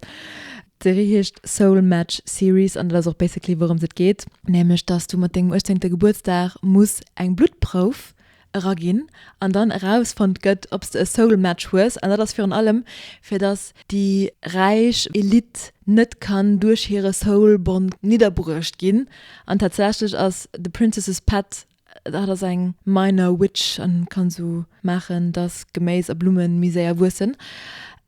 D'Serie heescht Soul Match Series an dat ass och basically wourëms et geet, nämlech dass du mat dengem uechtzéngte Gebuertsdag muss eng Bluttprouf eraginn an dann erausfonnt gëtt, ob s de e Soul Match hues. An dat ass virun allem fir dass déi räich Elite net kann duerch hire Soul Bond nidderbruecht ginn. An tatsächlech ass The Princess's Pet Hatt ass eng minor witch an kann sou maachen dass Geméis a Blummen méi séier wuessen,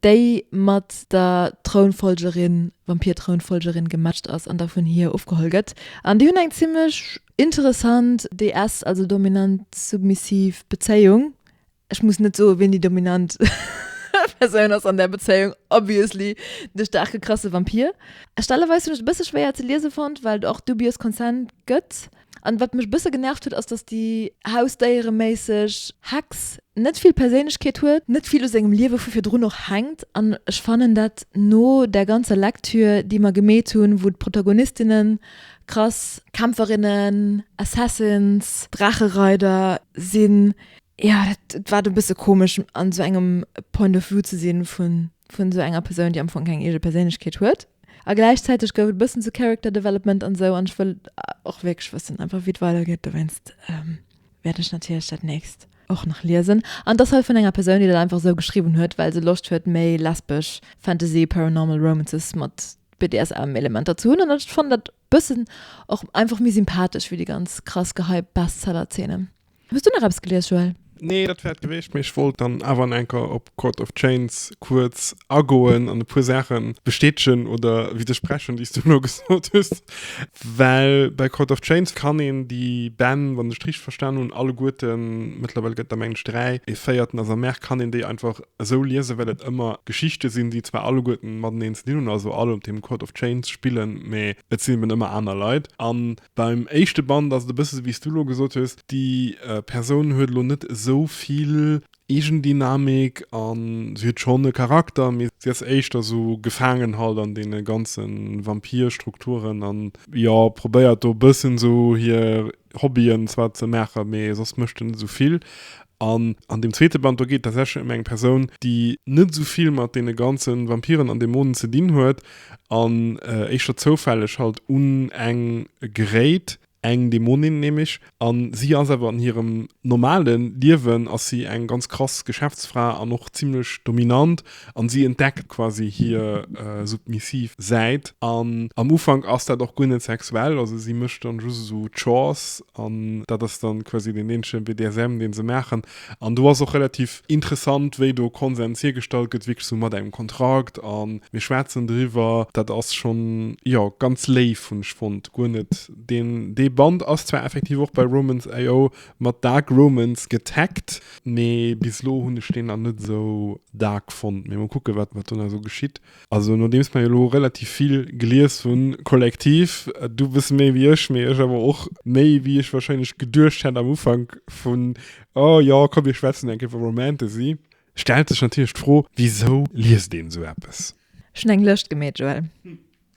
déi mat der Trounfolgerin, Vampir-Trounfolgerin gematcht ass an da vun hir ofgeholl gëtt. An déi hunn eng zimmlech interessant DS, also dominant-submissiv Bezéiung. Ech muss net soen, wien déi dominant Persoun ass an där Bezéiung, obviously de staarke krasse Vampir. Stelleweis hunn ech et e bësse schwéier ze liese fonnt, well et och dubious Consent gëtt. An wat mech e bësse genervt huet, ass dass déi hausdéiereméisseg Hex net vill Perséinlechkeet huet, net vill u sengem Liewe vu virdrun och hänkt. An ech fannen dat no där ganzer Lektür, déi mer gemeet hunn, wou d'Protagonistinnen krass Kämpferinnen, Assassins, Draachereider sinn, Jo, dat war e bësse komesch an esou engem Point of View ze sinn vun vun esou enger Persoun, déi am Fong keng eege Perséinlechkeet huet. A gläichzäiteg gouf et e bëssen zu Character Development an esou an ech wëll och wierklech wëssen einfach wéi et weidergeet. Dowéinst wäert ech natierlech dat nächst och nach liesen. An et ass halt vun enger Persoun, déi dat einfach esou geschriwwen huet, well se Loscht huet méi lesbesch Fantasy Paranormal Romances mat BDSM-Elementer ze hunn. An ech fannen dat bëssen och einfach méi sympathesch wéi déi ganz krass gehypt Bestseller-Zeenen. Hues du nach eppes gelies, Joël? Nee, dat wär et gewiescht, mee ech wollt dann awer nach enker op Court of Chains kuerz agoen an e puer Saache bestätegen oder widdersprechen, déi s du elo gesot hues. Well bei Court of Chains kann een déi Bänn, wann ech et richteg verstan hunn, alleguerten, mëttlerweil gëtt et der mengen ech 3, ee véierten ass am Merk, kann een déi einfach esou liesen, well et ëmmer Geschichte sinn, déi zwar alleguerten mateneen ze dinn hunn, also all op dem Court of Chains spillen, mee et sinn eben ëmmer aner Leit. An Beim éischte Band ass et e bësse sou wéi s du elo gesot hues, déi Persoun huet elo net esou vill Eegendynamik a si huet schonn e Charakter, mee si ass éischter sou gefaangen halt an deene ganze Vampir-Strukturen an jo, probéiert do e bëssen sou hir Hobbyen zwar ze maachen, mee soss mécht en net esou vill. An an deem zweete Band, do geet et tatsächlech ëm eng Persoun, déi net esou vill mat deene ganze Vampiren an Dämonen ze dinn huet an éischter zoufälleg halt un eng geréit, eng Dämonin nämlech. A si ass awer an hirem normale Liewen ass si eng ganz krass Geschäftsfra an och zimmlech dominant an si entdeckt quasi hir submissiv Säit. An am Ufank ass dat och guer net sexuell, also si mécht dann just esou Chores An dat ass dann quasi deen eenzegen BDSM, deen se maachen. An do ass och relativ interessant, wéi do Konsens hiergestallt gëtt, wierklech sou mat engem Kontrakt a mir schwätzen driwwer. Dat ass schonn, jo, ganz léif, hunn ech fonnt. Guer net deen, dee Band ass zwar effektiv och bei Romance IO mat Dark Romance getaggt, mee bis elo hunn ech deen nach net esou dark fonnt. Mee mol kucken, wat do nach esou geschitt. Also nodeems mer jo elo relativ vill gelies hunn, kollektiv, du e bësse méi wéi ech, mee ech awer och méi wéi ech wahrscheinlech geduecht hätt am Ufank vun, oh jo, komm mir schwätzen eng Kéier iwwer Romantasy, stellt sech natierlech d'Fro, wisou liest een esou eppes? Ech hunn eng Lëscht gemeet, Joël.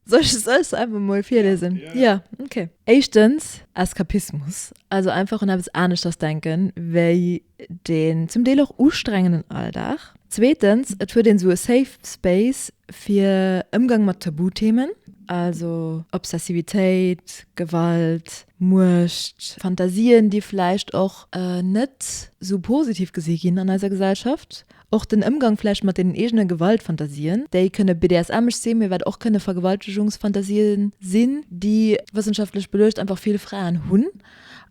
Soll ech se einfach mol virlesen? Ja, okay. Éischtens, Eskapismus, also einfach un eppes aneschters denken, wéi deen zum Deel och ustrengenden Alldag. Zweetens, et huet een esou e Safe Space fir Ëmgang mat Tabuthemen. Also Obsessivitéit, Gewalt, Muecht, Fantasien, déi vläicht och net sou positiv gesi ginn an eiser Gesellschaft. Och den Ëmgang vläicht mat deenen eegene Gewaltfantasien, déi kënne BDSM-esch sinn, mee wat och kënne Vergewaltegungsfantasien sinn, déi wëssenschaftlech beluecht einfach vill Fraen hunn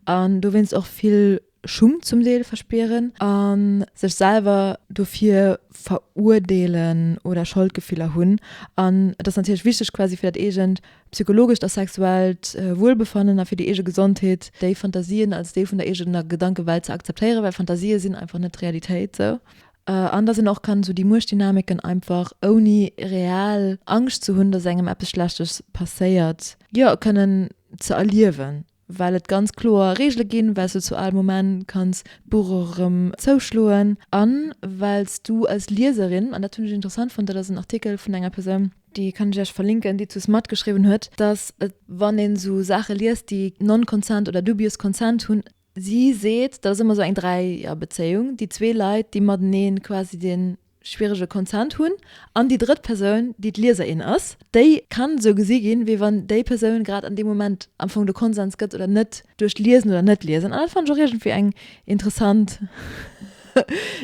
an dowéinst och vill Schumm zum Deel verspieren a sech selwer dofir verurdeelen oder Scholdgefiller hunn. An et ass natierlech wichteg quasi fir dat eegent psychologescht a sexuellt Wuelbefannen a fir déi eege Gesondheet, déi Fantasien als Deel vun der eegener Gedankewelt ze akzeptéieren, well Fantasië sinn einfach net d'Realitéit sou. An dass een och kann esou déi Muechtdynamiken einfach ouni real Angscht ze hunn, dass engem eppes Schlechtes passéiert, jo, kënnen ze erliewen. Well et ganz kloer Reegele ginn, well s du zu all Moment kanns d'Buch och erëm zouschloen a well s du als Lieserin, an dat hunn ech interessant fonnt, dat ass en Artikel vun enger Persoun, déi kann ech iech verlinken, déi zu Smut geschriwwen huet, dass et, wann een esou Saache liest, déi non-consent oder dubious consent hunn, si seet, dat ass ëmmer esou eng Dräierbezéiung, déi zwee Leit, déi matenee quasi dee schwierege Consent hunn an déi drëtt Persoun, déi d'Lieserin ass, déi kann esou gesi ginn, wéi wann déi Persoun grad an deem Moment am Fong de Konsens gëtt oder net duerch d'Liesen oder Net-Liesen. An dat fannen ech och iergendwéi eng interessant,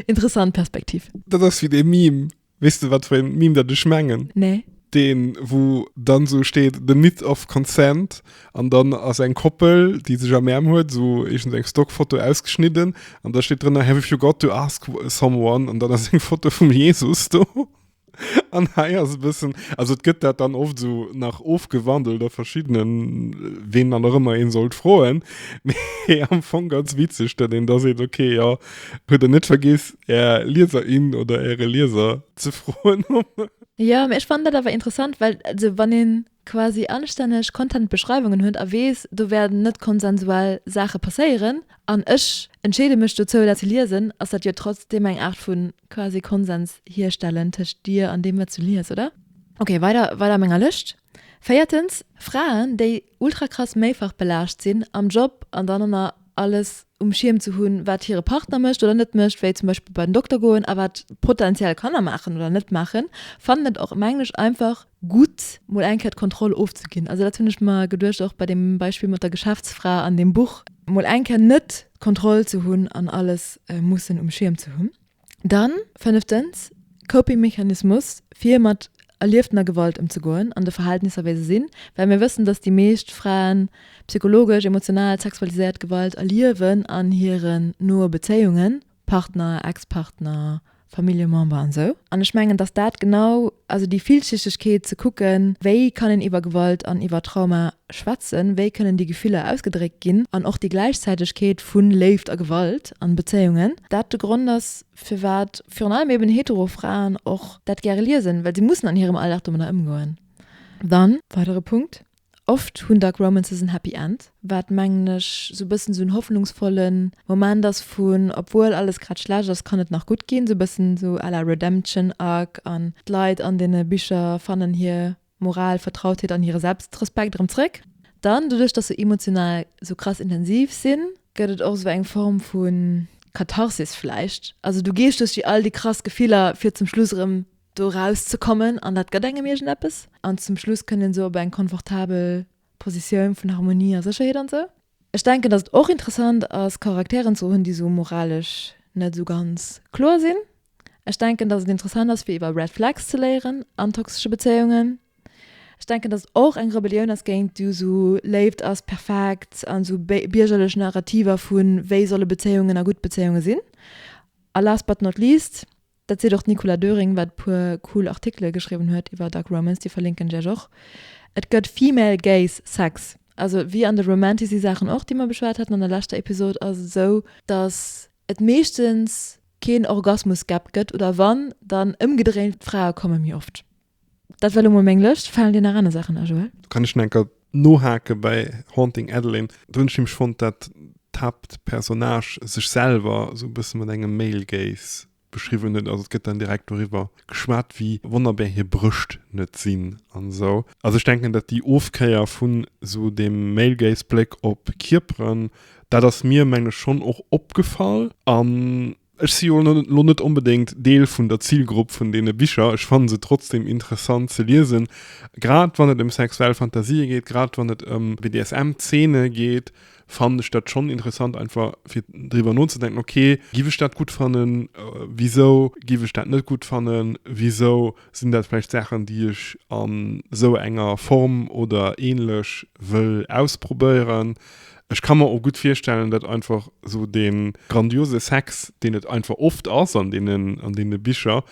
interessant Perspektiv. Dat ass wéi dee Meme, weess de wat fir een Meme dat ech mengen? Nee. Deen wou dann sou steet the myth of consent an dann ass eng Koppel déi sech am Äerm huet, sou iergend eng Stockfoto ausgeschnidden an da steet drënner have you got to ask someone an dann ass eng Foto vum Jesus do an hei ass e bëssen, also et gëtt dat dann oft sou nach ofgewandelt a verschiddenen, ween dann och ëmmer een sollt froen, mee am Fong ganz witzeg, datt een da seet okay jo hutt der net vergiss är Lieserin oder äre Lieser ze froen. Jo, mee ech fannen dat awer interessant, well also wann een quasi anstänneg Content-Beschreiwungen huet a weess, do wäerten net konsensuell Saache passéieren an ech entscheede mech dozou dat ze liesen, ass dat jo trotzdeem eng Aart vu quasi Konsens hierstellen tëscht dir an deem wat s du lies, oder? Ok, weider weider a menger Lëscht. Véiertens, Fraen, déi ultra krass méifach belaascht sinn am Job an dann ënner alles um Schierm ze hunn, wat hire Partner mécht oder net mécht, wéi zum Beispill bei den Dokter goen a wat potenziell Kanner maachen oder net maachen, fannen et och mengen ech einfach gutt, mol eng Kéier d'Kontroll ofzeginn. Also dat hunn ech mer geduecht och bei deem Beispill mat der Geschäftsfra an deem Buch, mol eng Kéier net d'Kontroll ze hunn an alles mussen um Schierm ze hunn. Dann, fënneftens, Coping-Mechanismus, fir mat erlieftener Gewalt ëmzegoen an de Verhältnisser, wéi se sinn, well mir wëssen, dass déi meescht Fraen psychologesch, emotional, sexualiséiert Gewalt erliewen an hiren noe Bezéiungen, Partner, Ex-Partner, Familljemember an esou. An ech mengen, dass dat genau, also déi Villschichtegkeet ze kucken, wéi kann een iwwer Gewalt an iwwer Trauma schwätzen, wéi kënnen déi Gefiller ausgedréckt ginn an och déi Gläichzäitegkeet vu Léift a Gewalt an Bezéiungen, dat de Grond ass, firwat virun allem eben hetero Fraen och dat gäre liesen, well si mussen an hirem Alldag domadder ëmgoen. Dann, weidere Punkt, Oft hunn Dark Romances en Happy End, wat mengen ech sou bëssen sou en hoffnungsvolle Moment ass vun obwuel alles grad schlecht ass, kann et nach gutt ginn, sou bëssen sou à la Redemption Arc an d'Leit an deene Bicher fannen hir Moral, Vertrautheet an hire Selbstrespekt erëm zréck. Dann, doduerch dass se emotional sou krass intensiv sinn, gëtt et och sou eng Form vu Katharsis vläicht. Also du gees duerch déi all déi krass Gefiller fir zum Schluss erëm do raus ze kommen an dat gëtt engem iergendeppes. An zum Schluss kënnt een sou op eng confortabel Positioun vun Harmonie a Sécherheet an sou. Ech denken, dass et och interessant ass Charakteren ze hunn, déi sou moralesch net sou ganz kloer sinn. Ech denken, dass et interessant ass, fir iwwer Red Flags ze léieren an toxesche Bezéiungen. Ech denken, dass et och eng Rebellioun ass géint du sou Léift ass perfekt an sou biergerlech Narrativer vu wéi solle Bezéiungen a gutt Bezéiunge sinn. A last but not least, dat seet och d'Nicola Döring, wat e puer cool Artikele geschriwwen huet iwwer Dark Romance, déi verlinken ech iech och, et gëtt Female Gaze Sex. Also wéi an de Romantasy-Saachen och, déi mer beschwat haten an der leschter Episod, ass et esou, dass et meeschtens keen Orgasmus-Gap gëtt, oder wann, dann ëmgedréint, d'Frae komme méi oft. Dat war elo mol meng Lëscht. Falen dir nach aner Saachen a, Joël? Do kann ech nach eng Kéier nohake bei Haunting Adeline. Do hunn ech nämlech fonnt, dat d'Haaptpersonnage sech selwer esou e bësse mat engem Male Gaze beschriwwen huet. Also et gëtt dann direkt doriwwer geschwat, wéi wonnerbär hir Brëscht net sinn an esou. Also ech denken, dat déi Ofkéier vun esou deem Male Gaze Bléck op Kierperen, dat ass mir, mengen ech, schonn och opgefall. An. Ech si jo lo net onbedéngt Deel vun der Zilgrupp vun deene Bicher, ech fannen se trotzdem interessant ze liesen, grad wann et ëm sexuell Fantasië geet, grad wann et ëm BDSM-Zeene geet, fannen ech dat schonn interessant einfach fir driwwer nozedenken, ok, giff ech dat gutt fannen, wisou giff ech dat net gutt fannen, wisou sinn dat vläicht Saachen déi ech an esou enger Form oder ähnlech wëll ausprobéieren. Ech ka mer och gutt virstellen, datt einfach esou dee grandiose Sex, deen et einfach oft ass an deenen, an deene Bicher,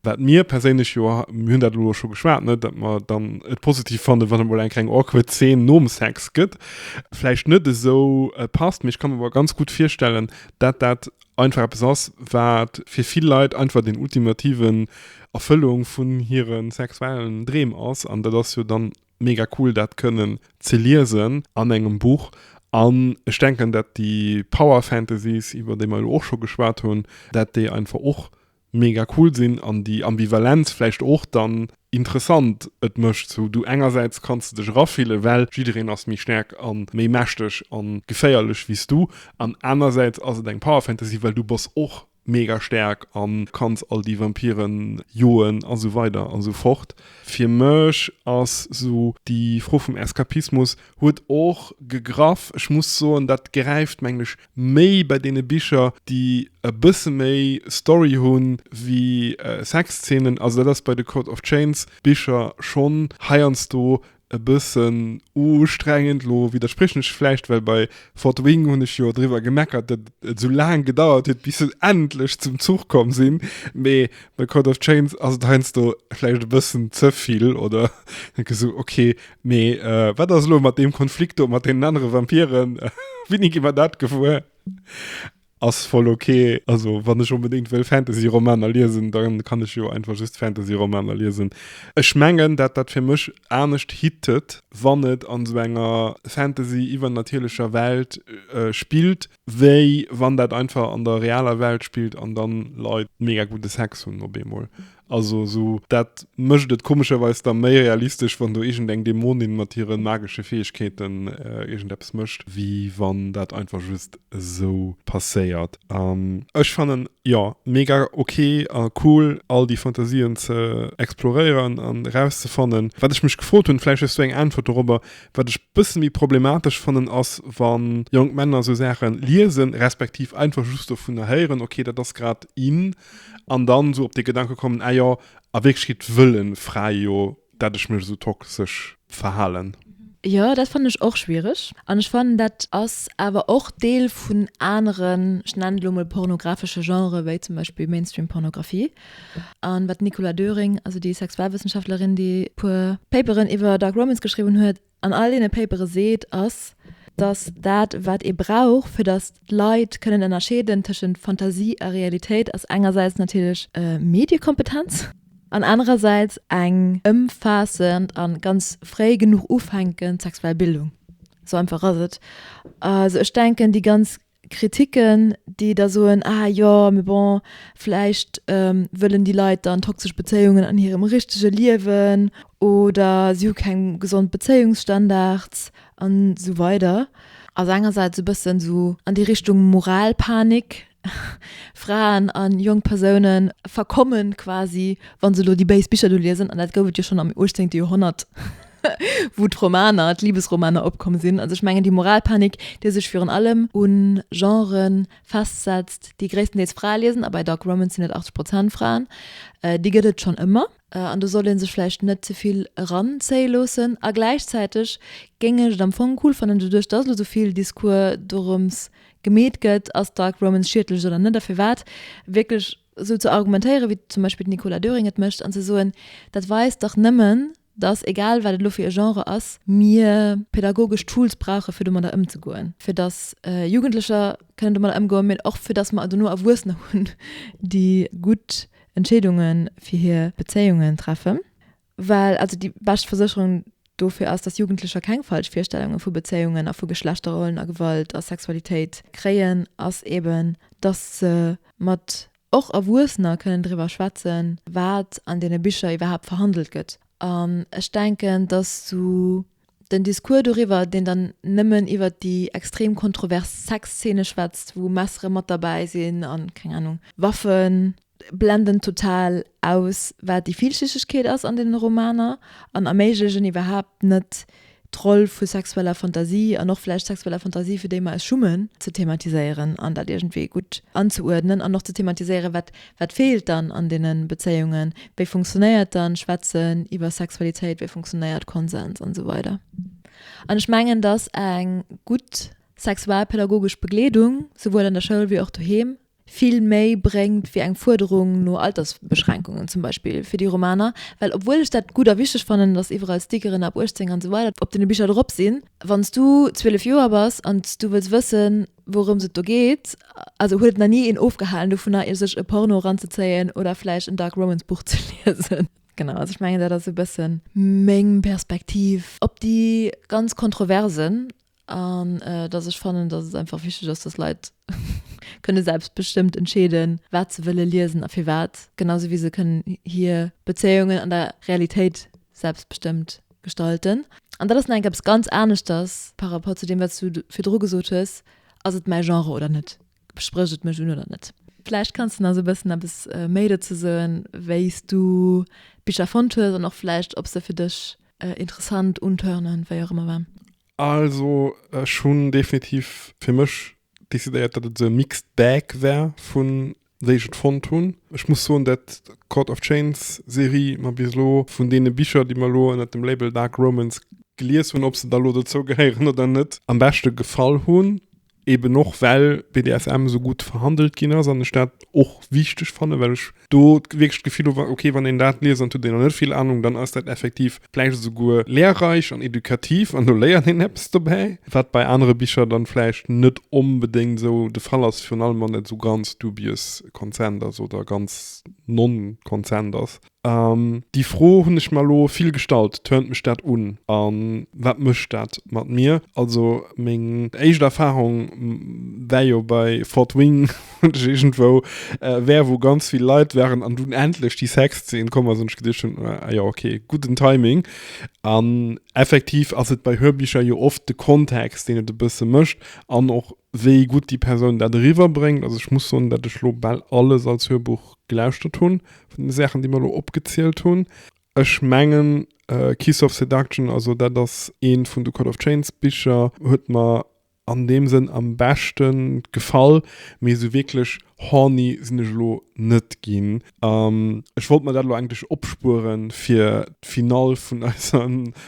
wat mir perséinlech jo, mir hunn dat elo scho geschwat, ne, datt mer dann et positiv fannen, wann emol eng kleng awkward Zeen nom Sex gëtt, vläicht net esou passt. Mee ech ka mer awer ganz gutt virstellen, datt dat einfach eppes ass, wat fir vill Leit einfach den ultimativen Erfëllung vun hire sexuellen Dreem ass. An dat ass jo dann mega cool dat kënnen ze liesen an engem Buch an ech denken dat déi Power Fantasies iwwer déi mer elo och scho geschwat hunn, dat déi einfach och mega cool sinn an déi Ambivalenz vläicht och dann interessant et mécht sou du engersäits kanns de dech erafillen well jiddereen ass méi staark an méi mächteg an geféierlech wéi s du an anersäits ass et eng Power Fantasy well du bass och mega staark an kanns all déi Vampiren joen a sou weider a sou fort. Fir mech ass sou déi Fro vum Eskapismus huet och gegraff. Ech muss soen, dat gräift mengen ech méi bei deene Bicher déi e bësse méi Story hunn wéi Sexszenen. Also dat ass bei de Court of Chains Bicher schonn heiansdo e bëssen ustrengend. Lo widderspriechen ech vläicht, well bei Fort Wing hunn ech jo driwwer gemeckert, datt et esou laang gedauert huet, bis se endlech zum Zuch komm sinn. Mee bei Court of Chains ass et heiansdo vläicht e bëssen ze vill oder denke sou, okay, mee wat ass elo mat deem Konflikt do mat deenen anere Vampiren? Wéini gi mer dat gewuer? Ass voll ok. Also wann ech onbedéngt wëll Fantasy-Romaner liesen, dann kann ech jo einfach just Fantasy-Romaner liesen. Ech mengen, dat dat fir mech anescht hittet, wann et an sou enger Fantasy-iwwernatierlecher Welt spillt, wéi wann dat einfach an der realer Welt spillt an dann Leit mega gudde Sex hunn op eemol. Also sou dat mécht et komescherweis da méi realistesch, wann do iergendeng Dämonin mat hire magesche Fäegkeeten iergendeppes mécht, wéi wann dat einfach just esou passéiert. Ech fannen jo mega ok a cool all déi Fantasien ze exploréieren an erauszefannen. Wat ech mech gefrot hunn, vläicht hues du eng Äntwert dorobber, wat ech bësse méi problematesch fannen ass wann jonk Männer sou Saache liesen, respektiv einfach just dovunner héieren, ok dat ass grad in, An dann esou op de Gedanke kommen, ah jo, a Wierklechkeet wëllen Frae jo, dat ech mech esou toxesch verhalen. Jo, dat fannen ech och schwiereg. An ech fannen, dat ass awer och Deel vun aneren, ech nennen et elo mol pornografesche Genren, wéi zum Beispill Mainstream-Pornografie. An wat d'Nicola Döring, also déi Sexualwëssenschaftlerin, déi e puer Paperen iwwer Dark Romance geschriwwen huet, an all deene Papere seet, ass, dass dat, wat ee brauch, fir dass d'Leit kënnen ënnerscheeden tëschent Fantasie a Realitéit, ass engersäits natierlech Mediekompetenz an anerersäits eng ëmfaassend a ganz fréi genuch ufänkend sexuell Bildung. Esou einfach ass et. Also ech denken, déi ganz Kritiken, déi da soen, ah jo, mee bon, vläicht wëllen déi Leit dann toxesch Bezéiungen an hirem richtege Liewen oder si hu keng gesond Bezéiungsstandards an esou weider, ass engersäits e bëssen esou an déi Richtung Moralpanik, Fraen a jonk Persoune verkommen quasi, wa se elo déi béis Bicher do liesen, an dat gouf et jo schonn am uechtzéngte Joerhonnert. wou d'Romaner, d'Libesromaner opkomm sinn. Also ech mengen déi Moralpanik, déi sech virun allem u Genrë festsetzt, déi gréisstendeels Frae liesen, a bei Dark Romance sinn et 80 Prozent Fraen, déi gëtt et schonn ëmmer. An do soll ee sech vläicht net ze vill eranzéie loossen. A gläichzäiteg géing ech et am Fong cool fannen, doduerch dass elo esou vill Discours dorëms gemeet gëtt, ass Dark Romance schiedlech oder net a firwat, wierklech esou ze argumentéieren, wéi zum Beispill d'Nicola Döring et mécht, an ze soen, dat weist dach nëmmen, dass, egal wat et elo fir e Genre ass, mir pädagogesch Tools brauche fir domadder ëmzegoen, fir dass Jugendlecher kënnen domadder ëmgoen, mee och fir dass mer dono Erwuessener hunn, déi gutt Entscheedunge fir hir Bezéiungen treffen. Well also déi bescht Versécherung dofir ass, dass Jugendlecher keng falsch Virstellunge vu Bezéiungen a vu Geschlechterrollen a Gewalt a Sexualitéit kréien, ass eben, dass se mat och Erwuessener kënnen driwwer schwätzen, wat an deene Bicher iwwerhaapt verhandelt gëtt. An ech denken, dass sou. Den Discours doriwwer, deen dann nëmmen iwwer déi extrem kontrovers Sexzeene schwätzt, wou Messere mat derbäi sinn an, keng Ahnung, Waffen, blenden total aus, wat déi Villschichtegkeet ass an deenen Romaner an erméiglechen iwwerhaapt net, d'Roll vu sexueller Fantasie an och vläicht sexueller Fantasie, fir déi mer eis schummen, ze thematiséieren an dat iergendwéi gutt anzeuerdnen an och ze thematiséieren, wat, wat feelt dann an deene Bezéiungen, wéi funktionéiert dann Schwätzen iwwer Sexualitéit, wéi funktionéiert Konsens an esou weider. An ech mengen, dass eng gutt sexualpädagogesch Begleedung, souwuel an der Schoul wéi och doheem, vill méi bréngt wéi eng Fuerderung no Altersbeschränkungen zum Beispill fir déi Romaner, well obwuel ech dat gutt a wichteg fannen, dass iwwerall Stickeren ab 18 an esou weider op deene Bicher drop sinn, wann s du 12 Joer bass an s du wëlls wëssen, wourëms et do geet, also huet et nach ni een ofgehalen dovunner, sech e Porno eranzezéien oder vläicht en Dark Romance Buch ze liesen. Genau, also ech mengen dat ass e bësse meng Perspektiv op déi ganz Kontroversen An dass ech fannen, dass et einfach wichteg ass, dass Leit kënne selbstbestëmmt entscheeden, wat se wëlle liesen a firwat, genau sou wéi se kënnen hir Bezéiungen an der Realitéit selbstbestëmmt gestalten. An dat ass nach eng Kéier eppes ganz aneschters par rapport zu deem, wat s du virdru gesot hues, Ass et mäi Genre oder net? Sprécht et mech un oder net? Vläicht kanns de nach esou e bëssen eppes méi dozou soen, wéi s du d'Bicher fonnt hues an och vläicht, ob se fir dech interessant, untörnend, wéi och ëmmer waren. Also ech hunn definitiv fir mech decidéiert, datt et esou e Mixed Bag war vun wéi ech et fonnt hunn. Ech muss soen, dat Court of Chains Serie mer bis elo vun deene Bicher, déi mer elo ënnert dem Label Dark Romance gelies hunn, ob se da elo dozou gehéieren oder net, am beschte gefall hunn. Eben och well BDSM esou gutt verhandelt ginn ass an ech dat och wichteg fannen, well ech do wierklech d'Gefill hu, ok, wann een dat liest an et huet een nach net vill Anung, dann ass dat effektiv vläicht esouguer lehrreich an edukativ an do léiert een eppes dobäi, wat bei anere Bicher dann vläicht net onbedéngt esou de Fall ass, virun allem wann et esou ganz dubious Consent ass oder ganz non-Consent ass. Déi Fro hunn ech mer elo vill gestallt, Turnt mech dat un a wat mécht dat mat mir? Also meng éischt Erfarung war jo bei Fort Wing, wou ech iergendwou war, wou ganz vill Leit waren an dunn endlech déi Sexzeen komm ass an ech geduecht hunn, ah jo okay, gudden Timing. An effektiv ass et bei Hörbicher jo oft de Kontext, deen et e bësse mécht an och wéi gutt déi Persoun dat eriwwer bréngt. Also ech muss soen, datt ech lo bal alles als Hörbuch gelauschtert hunn vun den Saachen, déi mer elo opgezielt hunn. Ech mengen Keys of Seduction, also dat ass eent vun de Court of Chains Bicher, huet mer an deem Sënn am beschte gefall, mee esou wierklech horny sinn ech elo net ginn. Ech wollt mer dat elo eigentlech opspueren fir d'Finall vun eiser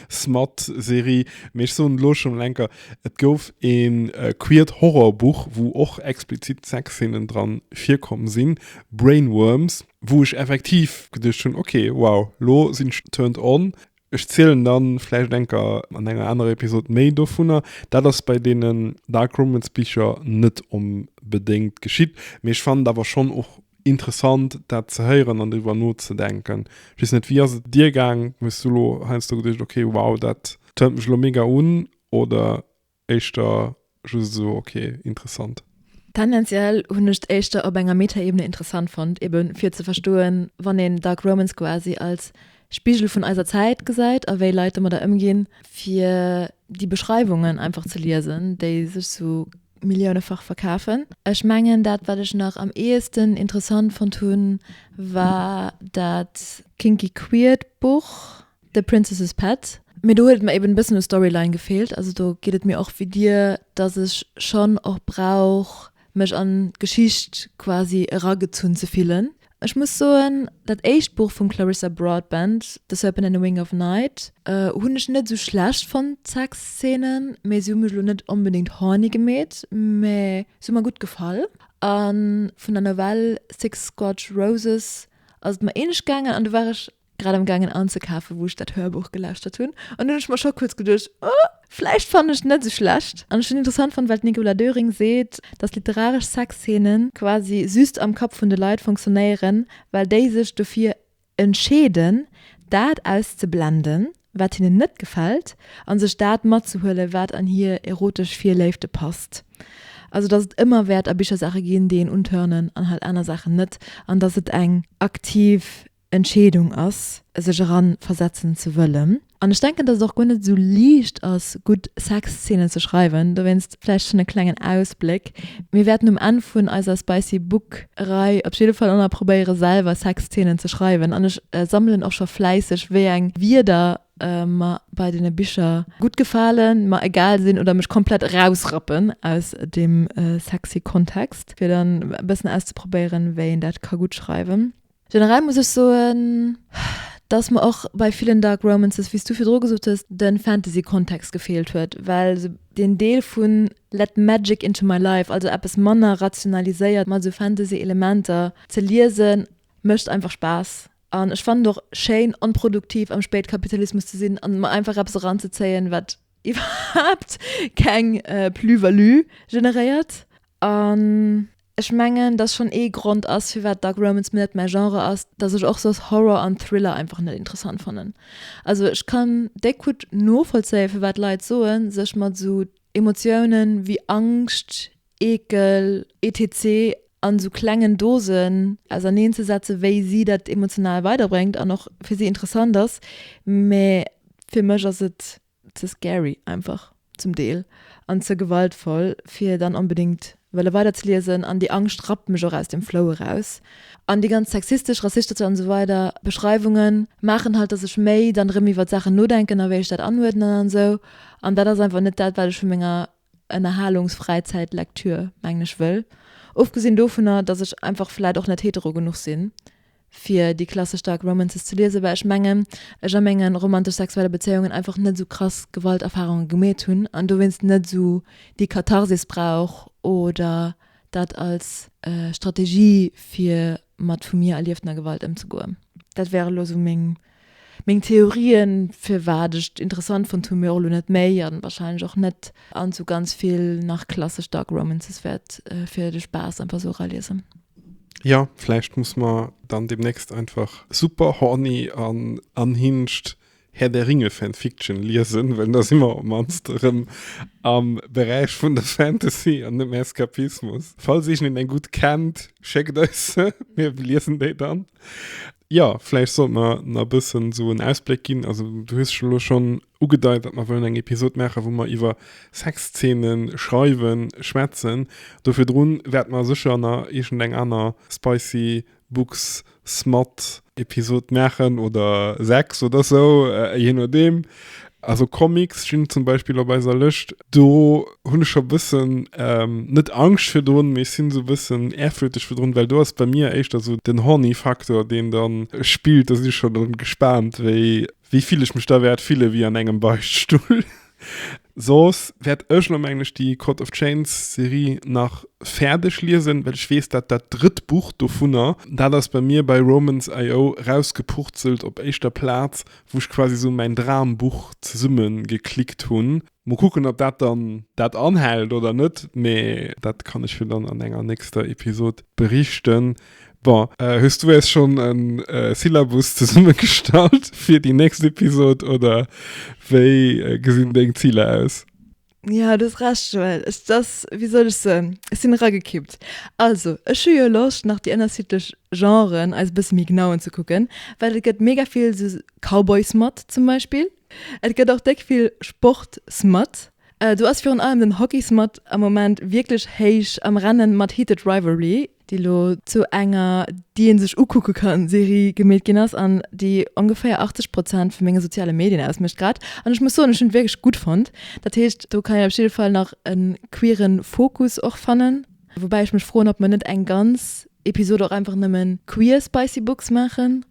Smut-Serie, mee ech soen elo schonn mol enker, Et gouf ee queert Horrorbuch, wou och explizit Sexszenen dran virkomm sinn, Brainworms, wou ech effektiv geduecht hunn, ok, wow, lo sinn ech turned on. Ech zielen dann vläicht enker an enger anerer Episod méi dovunner. Dat ass bei deenen Dark Romance Bicher net onbedéngt geschitt, mee ech fannen et awer schonn och interessant dat ze héieren an driwwer nozedenken. Ech weess net, wéi ass et dir gaang? Hues du lo heiansdo geduecht, ok, wow, dat turnt mech lo mega un oder éischter just esou, ok, interessant? Tendenziell hunn ech et éischter op enger Metaebene interessant fonnt, eben fir ze verstoen, wann een Dark Romance quasi als Spigel vun eiser Zäit gesäit a wéi Leit domadder ëmginn, fir déi Beschreiwungen einfach ze liesen, déi sech sou milliounefach verkafen. Ech mengen dat wat ech nach am ehesten interessant fonnt hunn, war dat Kinky Queert Buch. The Princess's Pet. Mee do huet et mer eben e bëssen u Storyline gefeelt. Also do geet et mir och wéi dir, dass ech schonn och brauch, mech an d'Geschicht quasi eragezunn ze fillen. Ech muss soen, dat éischt Buch vum Clarissa Broadbent, The Serpent and the Wing of Night, hunn ech net esou schlecht fonnt, d'Sexszenen, mee se hu mech elo net onbedéngt horny gemeet, mee se hu mer gutt gefall. A vun der Novell Six Scotch Roses ass et mer ähnlech gaangen an do war ech grad am gaangen anzekafen, wou ech dat Hörbuch gelauschtert hunn. An dunn hunn ech mer scho kuerz geduecht, oh, vläicht fannen ech et net esou schlecht. An ech hunn interessant fonnt, well d'Nicola Döring seet, dass literaresch Sexzeene quasi just am Kapp vun de Leit funktionéieren, well déi sech dofir entscheeden, dat auszeblenden, wat hinnen net gefält, a sech dat matzehuelen, wat an hir erotesch Virléifte passt. Also dass et ëmmer wäert a Bicher Saache ginn, déi een untörnen an halt aner Saachen net, an dass et eng aktiv Entscheedung ass, sech eran versetzen ze wëllen. An ech denken, dass et och guer net esou liicht ass, gutt Sexszenen ze schreiwen. Dowéinst vläicht schonn e klengen Ausbléck, Mir wäerten um Enn vun eiser Spicy Book Rei op jidde Fall och nach probéiere selwer Sexszenen ze schreiwen. An ech sammelen och scho fläisseg, wéi eng Wierder mer bei deene Bicher gutt gefalen, mer egal sinn oder mech komplett erausrappen aus deem sexy Kontext, fir dann e bëssen auszeprobéieren, wéi een dat ka gutt schreiwen. Generell muss ech soen, dass mer och bei villen Dark Romances, wéi s du virdru gesot hues, de Fantasy-Kontext gefeelt huet, well sou deen Deel vu let magic into my life, also eppes manner rationaliséiert mat sou Fantasy-Elementer ze liesen, mécht einfach Spaass. An ech fannen et och schéin, onproduktiv am Spätkapitalismus ze sinn an mer einfach eppes eranzezéien, wat iwwerhaapt keng Plus-value generéiert. An ech mengen, dass schonn ee Grond ass, firwat Dark Romance mir net mäi Genre ass, dass ech och soss Horror an Thriller einfach net interessant fannen. Also ech kann déck gutt novollzéien, firwat Leit soen, sech mat esou Emotiounen wéi Angscht, Eekel, etc. An esou klengen Dosen auserneen ze setzen, wéi si dat emotional weiderbréngt an och fir si interessant ass. Mä fir mech ass et ze scary einfach zum Deel an ze gewaltvoll fir dann onbedingt wëlle weider ze liesen an déi Angscht rappt mech och aus dem Flow eraus an déi ganz sexistesch, rassistesch an esou weider Beschreiwungen maachen halt dass ech méi dann erëm iwwert Saachen nodenken a wéi ech dat anuerdnen an esou an dat ass einfach net dat wat ech vu menger Ënnerhalungsfräizäitlektür mengen ech wëll. Ofgesinn dovunner dass ech einfach vläit och net hetero genuch sinn fir déi klassesch Dark Romances ze liesen, well ech mengen, ech a mengen romantesch-sexuelle Bezéiungen einfach net esou krass Gewalterfarunge gemeet hunn an dowéinst net esou déi Katharsis brauch oder dat als Strategie fir mat vu mir erlieftener Gewalt ëmzegoen. Dat wäre elo esou meng meng Theorien, firwat ech et interessant fonnt hunn, mee och elo net méi an wahrscheinlech och net an esou ganz vill nach klassesch Dark Romances wäert fir de Spaass einfach esou eraliesen. Jo, vläicht muss mer dann demnächst einfach Super Horny an Unhinged Herr der Ringe Fanfiction liesen, well da si mer op mannst erëm am Beräich vun der Fantasy an net méi Eskapismus. Falls iergendeen eng gutt kennt, schéckt eis se, mir liesen déi dann. Jo, vläicht sollt mer nach e bëssen esou en Ausbléck ginn. Also du hues elo schonn ugedeit, datt mer wëllen eng Episod maachen, wou mer iwwer Sexzeene schreiwen, schwätzen. Do virdrun wäerte mer sécher nach iergendeng aner Spicy Books Smut Episod maachen oder 6 oder sou, je nodeem. Also Comics stinn zum Beispill op eiser Lëscht. Do hunn ech scho bëssen, net Angscht virdrun, mee ech sinn esou bëssen ehrfürchteg virdrun, well do ass bei mir éischter esou den horny Faktor, deen dann spillt. Do sinn ech scho dann gespaant, wéi wéi vill ech mech da wäert fille wéi an engem Beichtstull. Soss wäert ech elo mengen ech déi Court of Chains Serie nach fäerdeg liesen, well ech weess dat dat drëtt Buch dovunner, dat ass bei mir bei Romance IO rausgepurzelt op éischter Plaz, wou ech quasi sou mäin Drambuch zesumme geklickt hunn. Mol kucken ob dat dann dat anhält oder net, mee dat kann ech jo dann an enger nächster Episod berichten. Bon, hues du eis schonn e Syllabus zesummegestallt fir déi nächst Episod oder wéi gesinn deng Ziler aus? Jo, du hues Recht, Joël. Et ass, wéi soll ech soen, ech sinn eragekippt. Also, ech hu jo Loscht, nach déi ënnerschiddlech Genren eis e bësse méi genau unzekucken, well et gëtt mega vill esou Cowboy-Smut zum Beispill. Et gëtt och déck vill Sport-Smut. Do ass virun allem den Hockey-Smut am Moment wierklech héich am Rennen mat Heated Rivalry, déi elo zu enger déi ee sech ukucke kann Serie gemeet ginn ass an déi ongeféier 80 Prozent vu menge soziale Medien ausmécht grad. An ech muss soen, ech hunn et wierklech gutt fonnt. Dat heescht, do kann een op jidde Fall nach e queeren Fokus och fannen. Woubäi ech mech froen, ob mer net eng ganz Episode och einfach nëmmen queer Spicy Books maachen.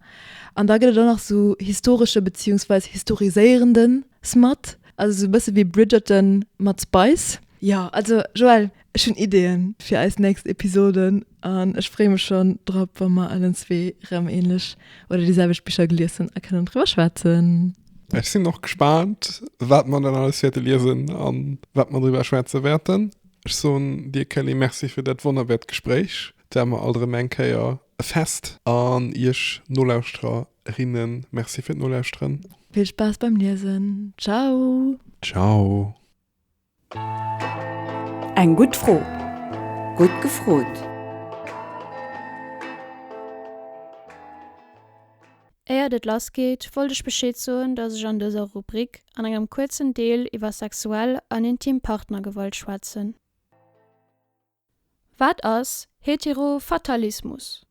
An da gëtt et och nach sou historesche beziehungsweis historiséierende Smut, also sou e bësse wéi Bridgerton mat Spice. Jo, also Joël, ech hunn Ideeën fir eis nächst Episoden an ech freeë mech schonn drop, wa mer allen zwee rëm ähnlech oder déi selwecht Bicher gelies hunn a kënnen driwwer schwätzen. Ech sinn och gespaant, wat mer dann alles wäerte liesen an wat mer driwwer schwätze wäerten. Ech soen dir, Kelly, Merci fir dat wonnerbäert Gespréich. Et war mer alt erëm eng Kéier e Fest. An iech Nolauschtererinnen, Merci fir d'Nolauschteren. Vill Spaass beim Liesen. Ciao! Ciao! Eng gutt Fro, gutt gefrot! Éiert et lass geet, wollt ech Bescheed soen, dass ech an dëser Rubrik an engem kuerzen Deel iwwer sexuell an intim Partnergewalt schwätzen. Wat ass Heterofatalismus?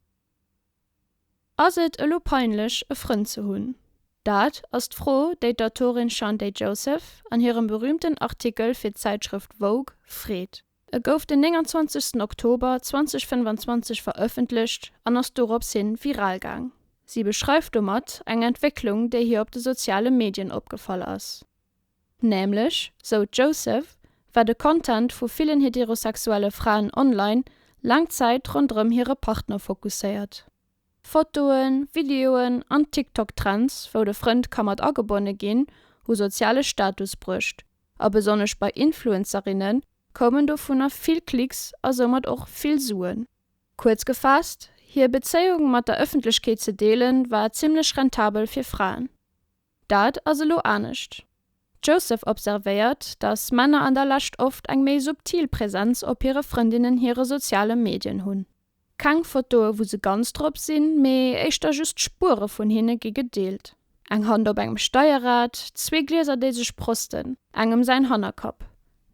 Ass et elo peinlech e Frënd ze hunn? Dat ass d'Fro, déi d'Autorin Shantay Joseph an hirem berüümten Artikel fir d'Zäitschrëft Vogue freet. E gouf den 29 Oktober 2025 verëffentlecht an ass dorops hin viral gaang. Si beschreift domat eng Entwécklung, déi hir op de soziale Medien opgefall ass. Nämlech, sou d'Joseph, war de Content vu villen heterosexuelle Fraen online laang Zäit ronderëm hire Partner fokusséiert. Fotoen, Videoen an TikTok-Trends, wou de Frënd ka mat agebonne ginn, hu soziale Status bruecht. A besonnesch bei Influencerinne koumen dovunner vill Klicks a soumat och vill Suen. Kuerz gefaasst, hir Bezéiung mat der Ëffentlechkeet ze deelen, war zimmlech rentabel fir Fraen. Dat ass elo anescht. D'Joseph observéiert, datt Männer an der Lescht oft eng méi subtil Präsenz op hire Frëndinnen hire soziale Medien hunn. Keng Fotoe wou se ganz drop sinn, mee éischter just Spuere vun hinne gi gedeelt. Eng Hand op engem Steierrad, zwee Glieser déi sech prosten, engem säin Hannerkapp,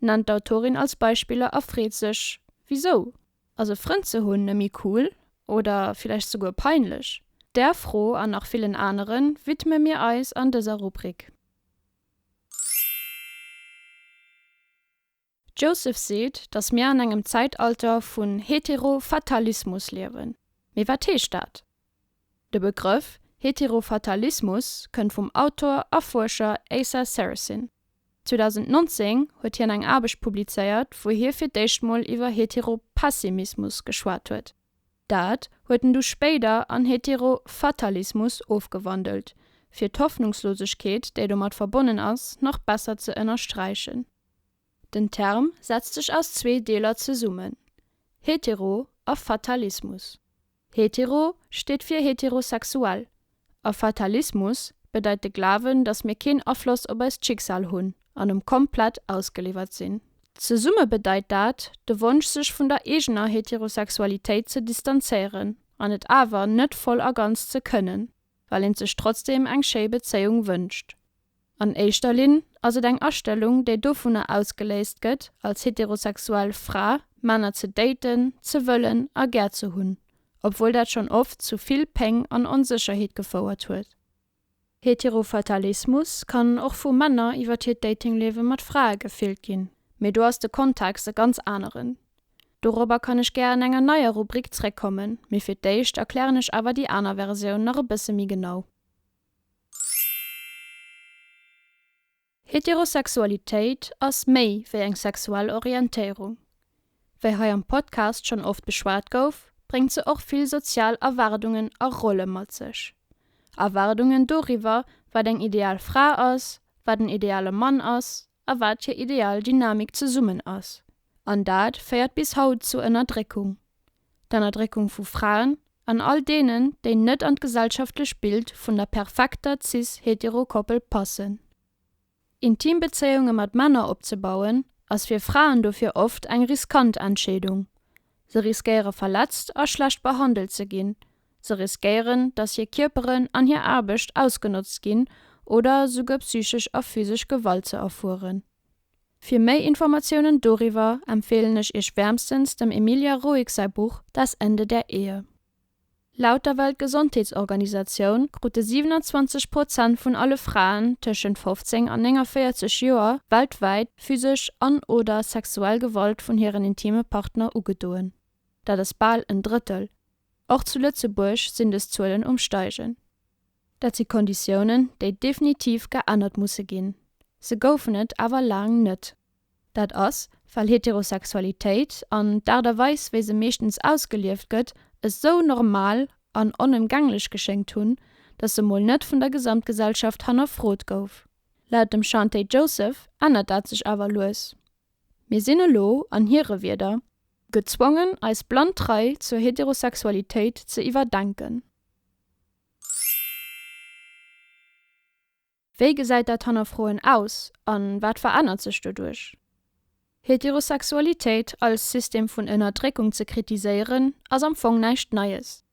nennt d'Autorin als Beispiller a freet sech, Wisou? Ass e Frënd ze hunn nëmme cool oder villäicht souguer peinlech? Där Fro an nach villen anere widme mir eis an dëser Rubrik. D'Joseph seet, datt mir an engem Zäitalter vun Heterofatalismus liewen. Mee wat heescht dat? De Begrëff Heterofatalismus kënnt vum Autor a Fuerscher Asa Seresin. 2019 huet hien eng Aarbecht publizéiert, wou hie fir d'éischt mol iwwer Heteropessimismus geschwat huet. Dat huet en du spéider an Heterofatalismus ofgewandelt, fir d'Hoffnungslosegkeet, déi domat verbonnen ass, nach besser ze ënnersträichen. Den Term setzt sech aus zwee Deeler zesummen, Hetero a Fatalismus. Hetero steet fir heterosexuell a Fatalismus bedeit de Glawen, datt mir keen Afloss op eist Schicksal hunn an em komplett ausgeliwwert sinn. Zesumme bedeit dat, de Wonsch sech vun der eegener Heterosexualitéit ze distanzéieren an et awer net voll a ganz ze kënnen, well een sech trotzdeem eng schéi Bezéiung wënscht. An éischter Linn ass et eng Astellung, déi dovunner ausgeléist gëtt, als heterosexuell Fra Männer ze daten, ze wëllen a gär ze hunn, obwuel dat schonn oft zu vill Péng an Onsécherheet gefouert huet. Heterofatalismus kann och vu Männer iwwer hiert Datingliewe mat Frae gefillt ginn, mee do ass de Kontext e ganz aneren. Dorobber kann ech gär an enger neier Rubrik zréckkommen, mee fir d'éischt erklären ech awer déi aner Versioun nach e bësse méi genau. Heterosexualitéit ass méi wéi eng sexuell Orientéierung. Wéi hei am Podcast schonn oft beschwat gouf, bréngt se och vill sozial Erwaardungen a Rolle mat sech. Erwaardungen doriwwer, wat eng ideal Fra ass, wat en ideale Mann ass a wat hir ideal Dynamik zesummen ass. An dat féiert bis haut zu Ënnerdréckung. D'Ënnerdréckung vu Fraen an all deenen, déi net an d'gesellschaftlech Bild vun der perfekter cis-hetero Koppel passen. Intim Bezéiunge mat Männer opzebauen, ass fir Fraen dofir oft eng riskant Entscheedung. Se riskéiere verletzt a schlecht behandelt ze ginn, se riskéieren, datt hir Kierperen an hir Aarbecht ausgenotzt ginn oder souguer psychesch a physesch Gewalt ze erfueren. Fir méi Informatiounen doriwwer empfeelen ech iech wäermstens dem Emilia Roig säi Buch Das Ende der Ehe. Laut der Weltgesondheetsorganisatioun krute 27 Prozent vun alle Fraen tëschent 15 an 49 Joer weltwäit physesch an oder sexuell Gewalt vun hiren intime Partner ugedoen. Dat ass bal en Drëttel. Och zu Lëtzebuerg sinn dës Zuelen um Steigen. Dat si Konditiounen, déi definitiv geännert musse ginn. Se goufen et awer laang net. Dat ass, well Heterosexualitéit an d'Aart a Weis, wéi se meeschtens ausgelieft gëtt, esou normal an onëmgänglech geschéngt hunn, datt se mol net vun der Gesamtgesellschaft hannerfrot gouf. Laut dem Shantay Joseph ännert dat sech awer lues. Mir sinn elo, an hire Wierder, gezwongen, eis blann Trei zur Heterosexualitéit ze iwwerdenken. Wéi gesäit dat Hannerfroen aus an wat verännert sech doduerch? Heterosexualitéit als System vun Ënnerdréckung ze kritiséieren ass am Fong näischt Neies.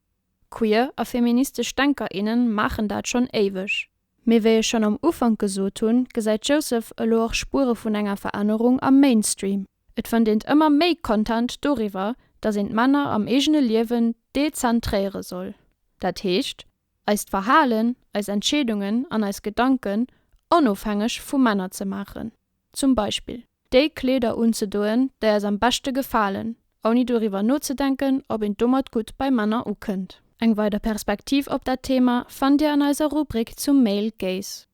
Queer a feministesch Denker, innen maachen dat schonn éiweg. Mee wéi ech schonn am Ufank gesot hunn, gesäit d'Joseph elo och Spuere vun enger Verännerung am Mainstream. Et fënnt eent ëmmer méi Content doriwwer, dass een d'Männer am eegene Liewen dezentréiere soll. Dat heescht, eist Verhalen, eis Entscheedungen an eis Gedanken onofhängeg vu Männer ze maachen. Zum Beispill, déi Kleeder unzedoen, déi eis am beschte gefalen, ouni doriwwer nozedenken, ob een domat gutt bei Männer ukënnt. Eng weider Perspektiv op dat Thema fannt Dir an eiser Rubrik zum Male Gaze.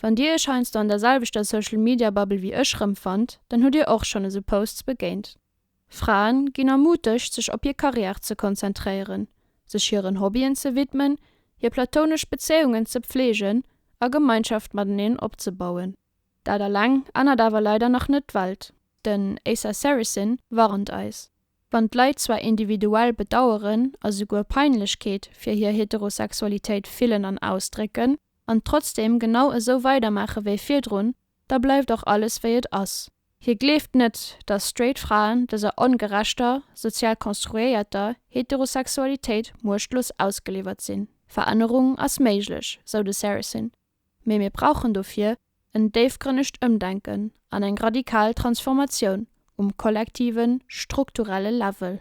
Wann Dir Iech heiansdo an der selwechter Social Media Bubble wéi ech rëmfannt, dann hutt Dir och schonn esou Posts begéint. Fraen ginn ermutegt, sech op hir Karriär ze konzentréieren, sech hiren Hobbyen ze widmen, hir platonesch Bezéiungen ze pfleegen a Gemeinschaft mateneen opzebauen. Dat alleng ännert awer leider nach net d'Welt. Den Asa Seresin warnt eis, Wann d'Leit zwar individuell Bedaueren a souguer Peinlechkeet fir hir Heterosexualitéit fillen an ausdrécken, an trotzdeem genau esou weidermaache wéi virdrun, da bleift och alles wéi et ass. Hie gleeft net, datt straight Fraen dëser ongerechter, sozial konstruéierter Heterosexualitéit muechtlos ausgeliwwert sinn. Verännerung ass méiglech, sou de Seresin, mee mir brauchen dofir en déifgrënnegt Ëmdenken an eng radikal Transformatioun um kollektiven, strukturelle Level.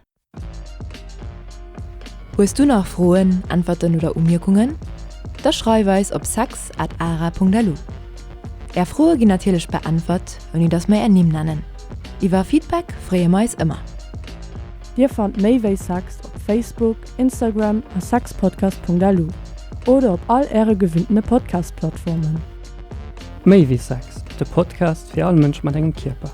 Hues du nach Froen, Äntwerten oder Umierkungen? Da schreif eis op sex at ara.lu. Är Froe ginn natierlech beäntwert, ouni dass mer är Nimm nennen. Iwwer Feedback freeë mer eis ëmmer. Dir fannt méi wéi Sex op Facebook, Instagram a sexpodcast.lu oder op all äre gewinntene Podcast-Plattformen. Méi wéi Sex, de Podcast fir all Mënsch mat engem Kierper.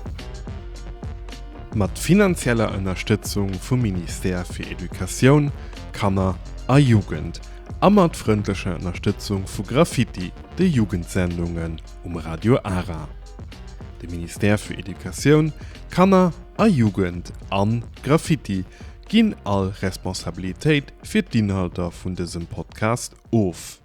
Mat finanzieller Ënnerstëtzung vum Ministère fir Educatioun, Kanner a Jugend a mat frëndlecher Ënnerstëtzung vu Graffiti, de Jugendsendungen um Radio Ara. De Ministère fir Educatioun, Kanner a Jugend an Graffiti ginn all Responsabilitéit fir d'Inhalter vun dësem Podcast of.